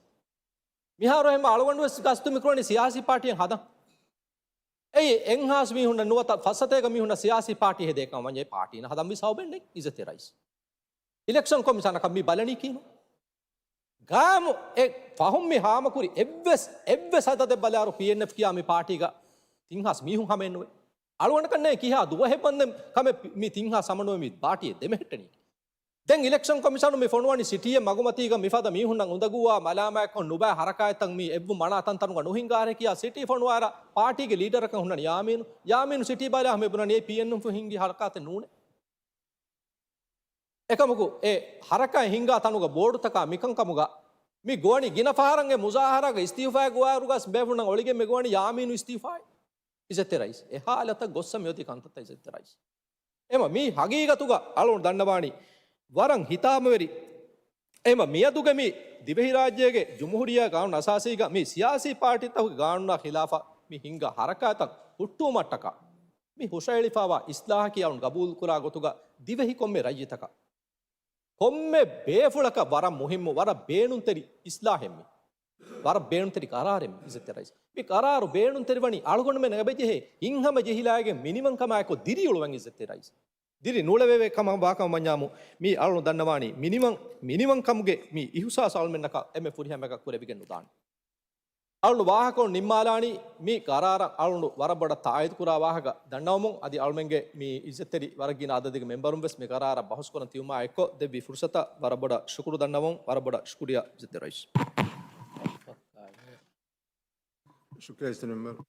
މިހާރު އެހެން އަޅުގަނޑުވެސް ގަސްތު މިކުރަނީ ސިޔާސީ ޕާޓީއެއް ހަދަން. އެއީ އެންހާސް މީހުންނަށް ނުވަތަ ފައްސަތޭކަ މީހުންނަށް ސިޔާސީ ޕާޓީ ހެދޭ ކަމަށް ވަންޏާ އެ ޕާޓީން ހަދަން ވިސް ސަބަބެއް ނެތް އިއްޒަތްތެރި ރައީސް. އިލެކްޝަން ކޮމިޝަނަކަށް މި ބަލަނީ ކިހިނެއް؟ ގާމު އެ ފަހުން މި ހާމަކުރި އެއްވެސް، އެއްވެސް އަދަދެއް ބަލާއިރު ޕީއެންއެފް ކިޔާ މި ޕާޓީގަ ތިންހާސް މީހުން ހަމައެއްނުވޭ. އަޅުގަނޑަކަށް ނޭނގެ ކިހާ ދުވަހެއް ވަންދެން ކަމެއް މި ތިންހާސް ހަމަނުވެ މި ޕާޓީއެއް ދެމެހެއްޓެނީ. ދެން އިލެކްޝަން ކޮމިޝަނުން މި ފޮނުވަނީ ސިޓީއެއް މަގުމަތީގަ މިފަދަ މީހުންނަށް އުނދަގޫވާ މަލާމާތްކޮށް ނުބައި ހަރަކާތްތައް މި އެއްވުން މަނާ ތަންތަނުގަ ނުހިނގާހޭ ކިޔާ ސިޓީ ފޮނުވާއިރަށް ޕާޓީގެ ލީޑަރަކަށް ހުންނަނީ ޔާމީނު. ޔާމީނު ސިޓީ ބަލާ ހަމަ ބުނަނީ އެ ޕީއެންއެފް ހިންގި ހަރަކާތެއް ނޫނޭ. އެކަމަކު އެ ހަރަކާތް ހިންގާ ތަނުގަ ބޯޑުތަކާ މިކަންކަމުގަ މި ގޮވަނީ ގިނަ ފަހަރަށް އެ މުޒާހަރާގަ އިސްތިއުފާއެއް ގޮވާއިރުގަސް ބޭފުޅުންނަށް އޮޅިގެން މި ގޮވަނީ ޔާމީނު އިސްތިއުފާއެއް. އިއްޒަތްތެރި ރައީސް އެ ހާލަތަށް ގޮއްސަ މިއޮތީ ކަންތައްތައް އިއްޒަތްތެރި ރައީސް. އެމަ މީ ހަގީގަތުގަ އަޅުން ދަންނަވާނީ ވަރަށް ހިތާމަވެރި. އެމަ މިއަދުގެ މި ދިވެހިރާއްޖޭގެ ޖުމްހޫރިއްޔާ ގާނޫނު އަސާސީގަ މި ސިޔާސީ ޕާޓީތަކުގެ ގާނޫނާ ޚިލާފަށް މި ހިންގާ ހަރަކާތަށް ހުއްޓުވުމަށްޓަކާ މި ހުށައެޅިފައިވާ އިސްލާހަކީ އަޅުން ގަބޫލުކުރާ ގޮތުގަ ދިވެހި ކޮންމެ ރައްޔިތަކަށް ކޮންމެ ބޭފުޅަކަށް ވަރަށް މުހިއްމު، ވަރަށް ބޭނުންތެރި އިސްލާހެއް މި. ވަރަށް ބޭނުންތެރި ޤަރާރެއް މި އިއްޒަތްތެރި ރައީސް. މި ޤަރާރު ބޭނުންތެރިވަނީ އަޅުގަނޑުމެން އެބަޖެހޭ ހިތްހަމަޖެހިލާގެން މިނިވަންކަމާއެކު ދިރިއުޅުވަން އިއްޒަތްތެރި ރައީސް. ދިރި ނުޅެވޭ ކަމަށް ވާކަމަށް ވަންޏާމު މީ އަޅުން ދަންނަވާނީ މިނިވަން، މިނިވަންކަމުގެ މި އިހުސާސް އަޅުމެންނަކަށް އެންމެ ފުރިހަމައަކަށް ކުރެވިގެން ނުދާނެ. އަޅުން ވާހަކަ ނިންމާލާނީ މި ޤަރާރަށް އަޅުން ވަރަށް ބޮޑަށް ތާއީދު ކުރާ ވާހަކަ ދަންނަވަމުން، އަދި އަޅުމެންގެ މި އިއްޒަތްތެރި ވަރަށް ގިނަ އަދަދެއްގެ މެމްބަރުން ވެސް މި ޤަރާރަށް ބަހުސްކުރަން ތިބުމާ އެއްކޮށް ދެއްވި ފުރުސަތަށް ވަރަށް ބޮޑަށް ޝުކުރު ދަންނަވަމުން، ވަރަށް ބޮޑަށް ޝުކުރިއްޔާ އިއްޒަތްތެރި ރައީސް. ޝުކުރިއްޔާ އިއްޒަތްތެރި މެމްބަރު.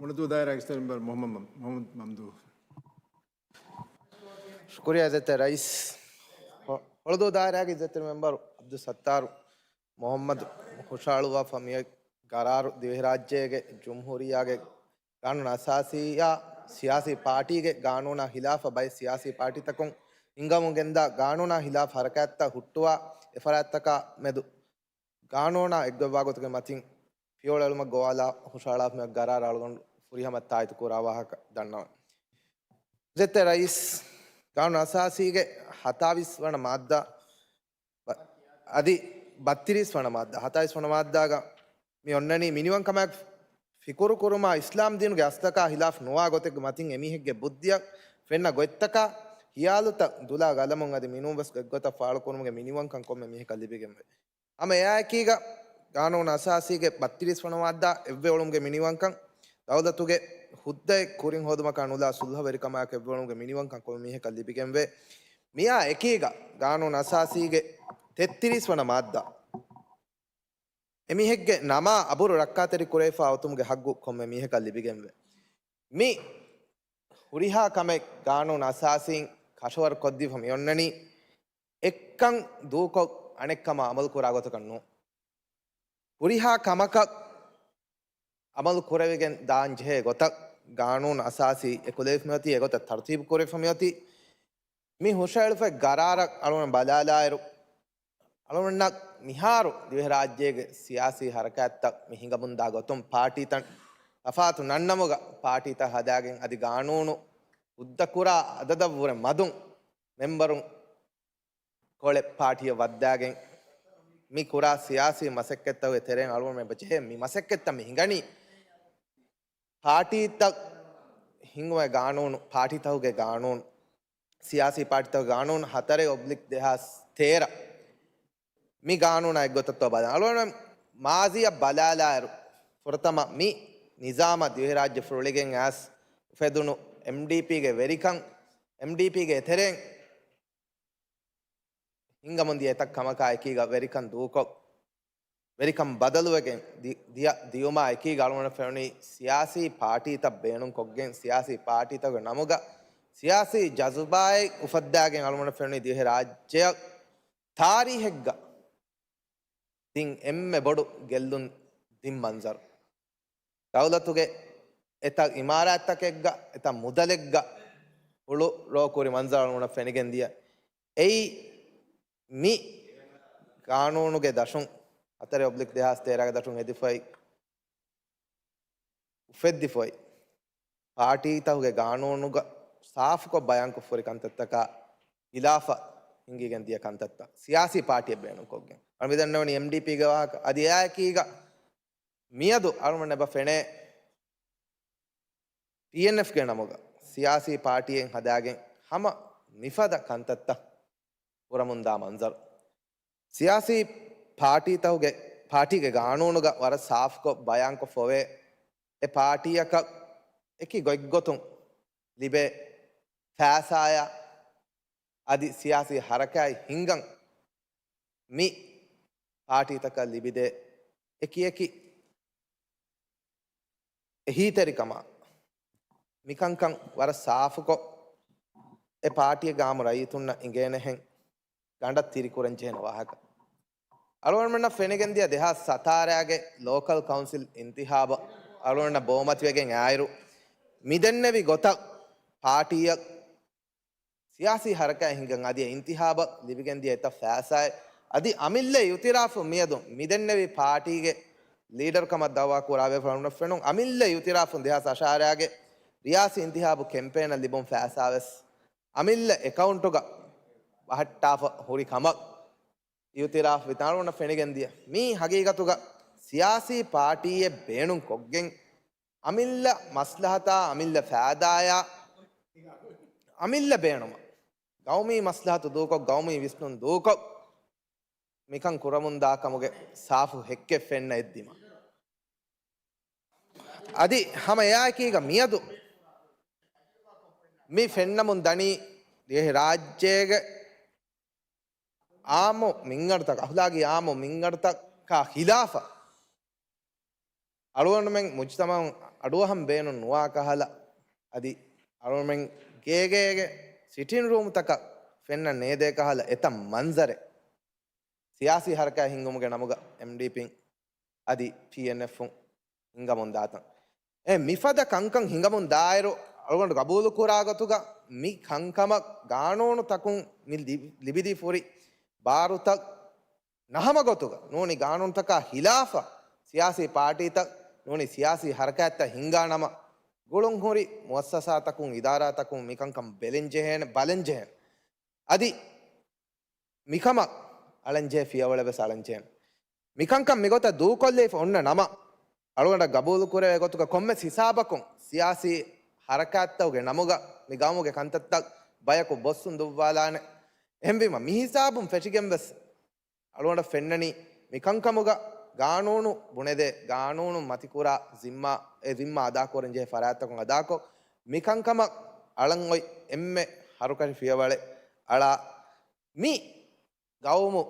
ފުނަދޫ ދާއިރާގެ އިއްޒަތްތެރި މެމްބަރު މުޙައްމަދު މަމް-، މުޙައްމަދު މަމްދޫ. ޝުކުރިއްޔާ އިއްޒަތްތެރި ރައީސް. ހޮ-، ހޮޅުދޫ ދާއިރާގެ އިއްޒަތްތެރި މެމްބަރު ޢަބްދުއްސައްތާރު މުޙައްމަދު ހުށައަޅުއްވާފަ މި ޤަރާރު ދިވެހިރާއްޖޭގެ ޖުމްހޫރިއްޔާގެ ގާނޫނު އަސާސީއާ ސިޔާސީ ޕާޓީގެ ގާނޫނާ ޚިލާފަށް ބައެއް ސިޔާސީ ޕާޓީތަކުން ހިންގަމުން ގެންދާ ގާނޫނާ ޚިލާފް ހަރަކާތްތައް ހުއްޓުވާ އެފަރާތްތަކާ މެދު ގާނޫނާ އެއްގޮތްވާ ގޮތުގެ މަތިން ފިޔަވަޅު އެޅުމަށް ގޮވާލާ ހުށައަޅާފަ މި ޤަރާރަށް އަޅުގަނޑު ފުރިހަމަ ތާއީދު ކުރާ ވާހަކަ ދަންނަވަން. އިއްޒަތްތެރި ރައީސް، ގާނޫނު އަސާސީގެ ހަތާވީސް ވަނަ މާއްދާ ބަ-، އަދި ބައްތިރީސް ވަނަ މާއްދާ، ހަތާވީސް ވަނަ މާއްދާގަ މި އޮންނަނީ މިނިވަންކަމާއެކު ފިކުރު ކުރުމާ އިސްލާމް ދީނުގެ އަސްލަކާ ޚިލާފް ނުވާ ގޮތެއްގެ މަތިން އެމީހެއްގެ ބުއްދިއަށް ފެންނަ ގޮތްތަކާ ހިޔާލުތައް ދުލާ ގަލަމުން އަދި މިނޫން ވެސް ގޮތްގޮތަށް ފާޅުކުރުމުގެ މިނިވަންކަން ކޮންމެ މީހަކަށް ލިބިގެންވޭ. ހަމަ އެއާއެކީގަ ގާނޫނު އަސާސީގެ ބައްތިރީސް ވަނަ މާއްދާ އެއްވެ އޮޅުމުގެ މިނިވަންކަން، ދައުލަތުގެ ހުއްދައެއް ކުރިން ހޯދުމަކާ ނުލާ ސުލްހަވެރިކަމާއެކު އެއްވެ އޮޅުމުގެ މިނިވަންކަން ކޮންމެ މީހަކަށް ލިބިގެންވޭ. މިއާ އެކީގަ ގާނޫނު އަސާސީގެ ތެއްތިރީސް ވަނަ މާއްދާ، އެމީހެއްގެ ނަމާ އަބުރު ރައްކާތެރި ކުރެވިފާ އޮތުމުގެ ހައްގު ކޮންމެ މީހަކަށް ލިބިގެންވޭ. މި ހުރިހާ ކަމެއް ގާނޫނު އަސާސީން ކަށަވަރު ކޮށްދީފަ މިއޮންނަނީ އެއްކަން ދޫކޮށް އަނެއްކަމާ އަމަލު ކުރާ ގޮތަކަށް ނޫން. ހުރިހާ ކަމަކަށް އަމަލު ކުރެވިގެން ދާން ޖެހޭ ގޮތަށް ގާނޫނު އަސާސީ އެކުލެވިފަ މިއޮތީ، އެގޮތަށް ތަރުތީބު ކުރެވިފަ މިއޮތީ. މި ހުށައެޅުފައި ގަރާރަށް އަޅުގަނޑު ބަލާލާއިރު، އަޅުގަނޑަށް މިހާރު ދިވެހިރާއްޖޭގެ ސިޔާސީ ހަރަކާތްތައް މި ހިނގަމުންދާ ގޮތުން ޕާޓީތައް ތަފާތު ނަންނަމުގަ ޕާޓީތައް ހަދާގެން އަދި ގާނޫނު ހުއްދަކުރާ އަދަދަށް ވުރެ މަދުން މެމްބަރުން ކޮޅެއް ޕާޓީއަށް ވައްދާގެން މި ކުރާ ސިޔާސީ މަސައްކަތްތަކުގެ ތެރެއިން އަޅުގަނޑުމެން ޖެހޭ މި މަސައްކަތްތައް މި ހިނގަނީ ޕާޓީތައް ހިންގުމެ ގާނޫނު، ޕާޓީތަކުގެ ގާނޫނު، ސިޔާސީ ޕާޓީތަކުގެ ގާނޫނު ހަތަރެއް އޮބްލިކް ދެހާސް ތޭރަ މި ގާނޫނާ އެއްގޮތަށްތޯ ބަލާ. އަޅުގަނޑުމެން މާޒީއަށް ބަލާލާއިރު، ފުރަތަމަ މި ނިޒާމަށް ދިވެހިރާއްޖެ ފުރޮޅިގެން އައިސް އުފެދުނު އެމްޑީޕީގެ ވެރިކަން، އެމްޑީޕީގެ އެތެރެއިން ހިނގަމުންދިޔަ އެތައް ކަމަކާ އެކީގަ ވެރިކަން ދޫކޮށް، ވެރިކަން ބަދަލުވެގެން ދި-، ދިޔަ ދިޔުމާ އެކީގަ އަޅުގަނޑަށް ފެނުނީ ސިޔާސީ ޕާޓީތައް ބޭނުންކޮށްގެން، ސިޔާސީ ޕާޓީތަކުގެ ނަމުގަ ސިޔާސީ ޖަޒުބާއެއް އުފައްދާގެން އަޅުގަނޑަށް ފެނުނީ ދިވެހިރާއްޖެއަށް ތާރީހެއްގަ ދިން އެންމެ ބޮޑު ގެއްލުން ދިން މަންޒަރު. ދައުލަތުގެ އެތައް އިމާރާތްތަކެއްގަ، އެތައް މުދަލެއްގަ ހުޅު ރޯކުރި މަންޒަރު އަޅުގަނޑަށް ފެނިގެން ދިޔަ. އެއީ މި ގާނޫނުގެ ދަށުން، ހަތަރެއް އޮބްލިކް ދެހާސް ތޭރަގެ ދަށުން ހެދިފައި، އުފެއްދިފައި، ޕާޓީތަކުގެ ގާނޫނުގަ ސާފުކޮށް ބަޔާންކޮށްފަ ހުރި ކަންތައްތަކާ ހިލާފަށް ހިނގިގެން ދިޔަ ކަންތައްތައް، ސިޔާސީ ޕާޓީއެއް ބޭނުންކޮށްގެން. އަޅު މިދަންނަވަނީ އެމްޑީޕީގެ ވާހަކަ. އަދި އެއާއެކީގަ މިއަދު އަޅުގަނޑަށް އެބަ ފެނޭ ޕީއެންއެފްގެ ނަމުގަ ސިޔާސީ ޕާޓީއެއް ހަދާގެން ހަމަ މިފަދަ ކަންތައްތައް ކުރަމުންދާ މަންޒަރު. ސިޔާސީ ޕާޓީތަކުގެ، ޕާޓީގެ ގާނޫނުގަ ވަރަށް ސާފުކޮށް ބަޔާންކޮށްފަވޭ، އެ ޕާޓީއަކަށް އެކި ގޮތްގޮތުން ލިބޭ ފައިސާޔާ އަދި ސިޔާސީ ހަރަކާތް ހިންގަން މި ޕާޓީތަކަށް ލިބިދޭ އެކިއެކި އެހީތެރިކަމާ، މިކަންކަން ވަރަށް ސާފުކޮށް، އެ ޕާޓީއެއްގެ އާއްމު ރައްޔިތުންނަށް އިނގޭނެހެން ގަނޑަށް ތިރިކުރަންޖެހޭނެ ވާހަކަ. އަޅުގަނޑުމެންނަށް ފެނިގެންދިޔަ ދެހާސް ސަތާރަގެ ލޯކަލް ކައުންސިލް އިންތިހާބަށް އަޅުގަނޑަށް ބޯމަތިވެގެން އާއިރު، މިދެންނެވި ގޮތަށް ޕާޓީއަށް ސިޔާސީ ހަރަކާތް ހިނގަން އަދި އިންތިހާބަށް ލިބިގެންދިޔަ އެތައް ފައިސާއެއް އަދި އަމިއްލަ އިއުތިރާފު މިއަދު މިދެންނެވި ޕާޓީގެ ލީޑަރު ކަމަށް ދައުވާ ކުރާ ބޭފުޅުންނަށް ފެނުން އަމިއްލަ އިއުތިރާފުން ދެހާސް އަށާރަގެ ރިޔާސީ އިންތިހާބު ކެމްޕޭނަށް ލިބުން ފައިސާވެސް އަމިއްލަ އެކައުންޓުގަ ބަހައްޓާފަ ހުރި ކަމަށް އިއުތިރާފު ވިތާނުން ފެނިގެންދިޔަ. މީ ހަގީގަތުގަ ސިޔާސީ ޕާޓީއެއް ބޭނުންކޮށްގެން އަމިއްލަ މަސްލަހަތާ އަމިއްލަ ފައިދާޔާ އަމިއްލަ ބޭނުމަށް ގައުމީ މަސްލަހަތު ދޫކޮށް، ގައުމީ ވިސްނުން ދޫކޮށް، މިކަން ކުރަމުންދާ ކަމުގެ ސާފު ހެއްކެއް ފެންނަ އެއްދިމަ. އަދި ހަމަ އެއާއެކީގަ މިއަދު މި ފެންނަމުން ދަނީ ދިވެހި ރާއްޖޭގެ އާއްމު މިންވަރުތަކަށް، އަޚްލާގީ އާއްމު މިންވަރުތަކާ ޚިލާފަށް އަޅުގަނޑުމެން މުޖްތަމަޢުން އަޑުއަހަން ބޭނުން ނުވާ ކަހަލަ، އަދި އަޅުގަނޑުމެން ގޭގޭގެ ސިޓިން ރޫމްތަކަށް ފެންނަން ނޭދޭ ކަހަލަ އެތައް މަންޒަރެއް ސިޔާސީ ހަރަކާތް ހިންގުމުގެ ނަމުގަ އެމްޑީޕީން އަދި ޕީއެންއެފުން ހިނގަމުން ދާތަން. އެ މިފަދަ ކަންކަން ހިނގަމުން ދާއިރު، އަޅުގަނޑު ގަބޫލު ކުރާ ގޮތުގަ މި ކަންކަމަށް ގާނޫނުތަކުން މި ލި-، ލިބިދީފަ ހުރި ބާރުތައް ނަހަމަ ގޮތުގަ ނޫނީ ގާނޫނުތަކާ ހިލާފަށް ސިޔާސީ ޕާޓީތައް ނޫނީ ސިޔާސީ ހަރަކާތްތައް ހިންގާ ނަމަ، ގުޅުންހުރި މުއައްސަސާތަކުން، އިދާރާތަކުން މިކަންކަން ބެލެންޖެހޭނެ، ބަލަންޖެހޭނެ. އަދި މިކަމަށް އަޅަންޖެހޭ ފިޔަވަޅެއް ވެސް އަޅަންޖެހޭނެ. މިކަންކަން މިގޮތަށް ދޫކޮށްލެވިފަ އޮންނަ ނަމަ، އަޅުގަނޑަށް ގަބޫލު ކުރެވޭ ގޮތުގަ ކޮންމެސް ހިސާބަކުން ސިޔާސީ ހަރަކާތްތަކުގެ ނަމުގަ މި ގައުމުގެ ކަންތައްތައް ބަޔަކު ބޮއްސުން ދުއްވާލާނެ. އެހެންވީމަ މި ހިސާބުން ފެށިގެން ވެސް އަޅުގަނޑަށް ފެންނަނީ މިކަންކަމުގަ ގާނޫނު ބުނެދޭ، ގާނޫނު މަތިކުރާ ޒިންމާ، އެ ޒިންމާ އަދާކުރަން ޖެހޭ ފަރާތްތަކުން އަދާކޮށް، މިކަންކަމަށް އަޅަން އޮތް އެންމެ ހަރުކަށި ފިޔަވަޅެއް އަޅާ މި ގައުމު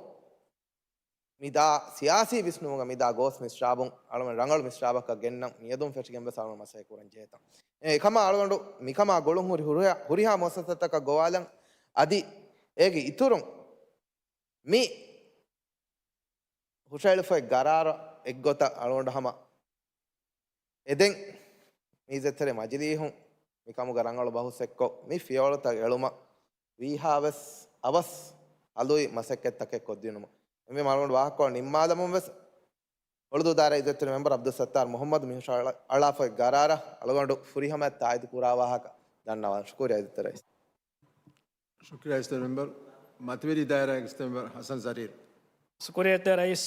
މިދާ ސިޔާސީ ވިސްނުމުގަ މިދާ ގޯސް މިސްރާބުން އަޅުގަނޑު ރަނގަޅު މިސްރާބަކަށް ގެންނަން މިއަދުން ފެށިގެން ވެސް އަޅުގަނޑު މަސައްކަތް ކުރަން ޖެހޭތަން. އެ އެކަމާ އަޅުގަނޑު މިކަމާ ގުޅުން ހުރި ހުރިހާ، ހުރިހާ މުއައްސަސާތަކަށް ގޮވާލަން. އަދި އޭގެ އިތުރުން މި ހުށައެޅިފައި ގަރާރަށް އެއްގޮތަށް އަޅުގަނޑު ހަމަ އެދެން މީޒެއްތެރެ މަޖިލީހުން މިކަމުގަ ރަނގަޅު ބަހުސް އެއްކޮށް، މި ފިޔަވަޅުތައް އެޅުމަށް ވީހާވެސް އަވަސް އަލުވި މަސައްކަތްތަކެއް ކޮށްދިނުމަށް. އެންމެ އަޅުގަނޑު ވާހަކަކޮޅު ނިންމާލަމުން ވެސް ހޮޅުދޫ ދާއިރާ އިއްޒަތްތެރި މެމްބަރު ޢަބްދުއްސައްތާރު މުޙައްމަދު މި ހުށައަޅާފައި ގަރާރަށް އަޅުގަނޑު ފުރިހަމައަށް ތާއީދު ކުރާ ވާހަކަ ދަންނަވާން. ޝުކުރިއްޔާ އިއްޒަތްތެރި ރައީސް. ޝުކުރިއްޔާ އިއްޒަތްތެރި މެމްބަރު. މަތިވެރި ދާއިރާގެ އިއްޒަތްތެރި މެމްބަރު ޙަސަން ޒަރީރު. ޝުކުރިއްޔާ އިއްޒަތްތެރި ރައީސް.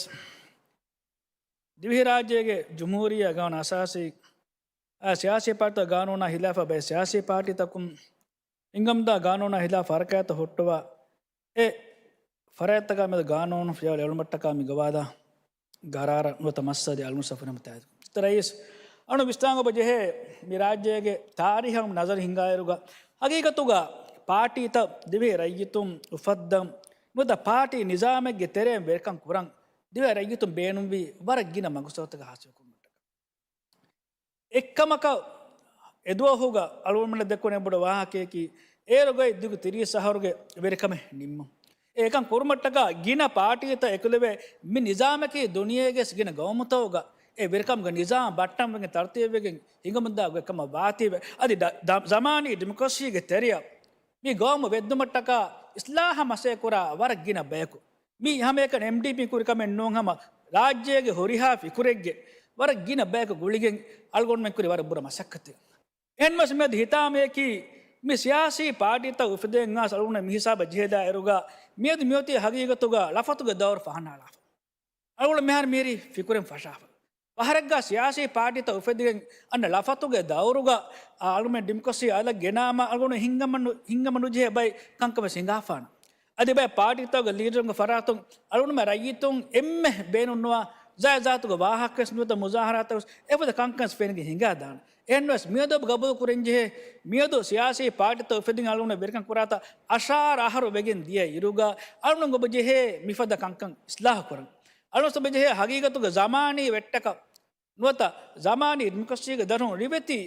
ދިވެހިރާއްޖޭގެ ޖުމްހޫރިއްޔާ ގާނޫނު އަސާސީ، އާ، ސިޔާސީ ޕާޓީތައް ގާނޫނާ ހިލާފަށް ބައެއް ސިޔާސީ ޕާޓީތަކުން ހިނގަމުންދާ ގާނޫނާ ހިލާފަށް ހަރަކާތްތައް ހުއްޓުވާ، އެ ފަރާތްތަކާ މެދު ގާނޫނު ފިޔަވަޅު އެޅުމަށްޓަކާ މި ގޮވާލާ ގަރާރަށް ނުވަތަ މައްސަލަ އަޅުގަނޑު ސަފުރަމަ ތާއީދު. އިއްޒަތްތެރި ރައީސް، އަޅުގަނޑު ވިސްނާލަން އޮބަ ޖެހޭ މި ރާއްޖޭގެ ތާރީހަށް ނަޒަރު ހިންގާއިރުގަ، ހަގީގަތުގަ ޕާޓީތައް ދިވެހި ރައްޔިތުން އުފައްދަން ނުވަތަ ޕާޓީ ނިޒާމެއްގެ ތެރެއިން ވެރިކަން ކުރަން ދިވެހި ރައްޔިތުން ބޭނުންވީ ވަރަށް ގިނަ މަގުސަތުތަކެއް ހާސިލްކުރުމަށްޓަކާ. އެއްކަމަކަށް އެދުވަހުގަ އަޅުގަނޑުމެންނަށް ދެއްކުނެ ބޮޑު ވާހަކަޔަކީ، އޭރުގައި ދިގު ތިރީސް އަހަރުގެ ވެރިކަމެއް ނިންމުން. އެކަން ކުރުމަށްޓަކާ ގިނަ ޕާޓީތައް އެކުލެވޭ މި ނިޒާމަކީ ދުނިޔޭގެ ގިނަ ގައުމުތަކުގަ އެ ވެރިކަމުގެ ނިޒާމް ބައްޓަންވެގެން ތަރުތީބުވެގެން ހިނގަމުންދާ ގޮތްކަމަށް ވާތީވެ، އަދި ދަ-، ދަ-، ޒަމާނީ ޑިމޮކްރަސީގެ ތެރެއަށް މި ގައުމު ވެއްދުމަށްޓަކާ އިސްލާހަށް މަސައްކަތް ކުރާ ވަރަށް ގިނަ ބަޔަކު. މީ ހަމައެކަނި އެމްޑީޕީ ކުރި ކަމެއް ނޫން، ހަމަ ރާއްޖޭގެ ހުރިހާ ފިކުރެއްގެ ވަރަށް ގިނަ ބަޔަކު ގުޅިގެން އަޅުގަނޑުމެން ކުރި ވަރަށް ބުރަ މަސައްކަތެއް. އެހެންވެސް މިއަދު ހިތާމަޔަކީ މި ސިޔާސީ ޕާޓީތައް އުފެދެން އައިސް އަޅުގަނޑު މި ހިސާބަށް ޖެހިލާއިރުގަ މިއަދު މިއޮތީ ހަގީގަތުގަ ޅަފަތުގެ ދައުރު ފަހަނައަޅާފަ. އަޅުގަނޑު މިހާރު މިހިރީ ފިކުރެއް ފަށާފަ. ފަހަރެއްގަ ސިޔާސީ ޕާޓީތައް އުފެދިގެން އަންނަ ޅަފަތުގެ ދައުރުގަ، އާ، އަޅުމެން ޑިމޮކްރަސީ އަލަށް ގެނާމަ އަޅުގަނޑު ހިންގަމަނު-، ހިންގަމަ ނުޖެހޭ ބައެއް ކަންކަމެއް ހިނގާފާނަ. އަދި ބައެއް ޕާޓީތަކުގެ ލީޑަރުންގެ ފަރާތުން އަޅުގަނޑުމެން ރައްޔިތުން އެންމެ ބޭނުންނުވާ ޒާތްޒާތުގެ ވާހަކަވެސް ނުވަތަ މުޒާހަރާތަކުވެސް އެފަދަ ކަންކަން ފެނިގެން ހިނގާދާނެ. އެހެންވެސް މިއަދު ގަބޫލު ކުރަންޖެހޭ، މިއަދު ސިޔާސީ ޕާޓީތައް އުފެދިގެން އަޅުގަނޑު ވެރިކަން ކުރާތާ އަށާރަ އަހަރު ވެގެން ދިޔަ އިރުގަ އަޅުގަނޑު އޮބަ ޖެހޭ މިފަދަ ކަންކަން އިސްލާހު ކުރަން. އަޅުގަނޑު އޮބަ ޖެހޭ ހަގީގަތުގެ ޒަމާނީ ވެއްޓަކަށް ނުވަތަ ޒަމާނީ ޑިމޮކްރަސީގެ ދަށުން ރިވެތި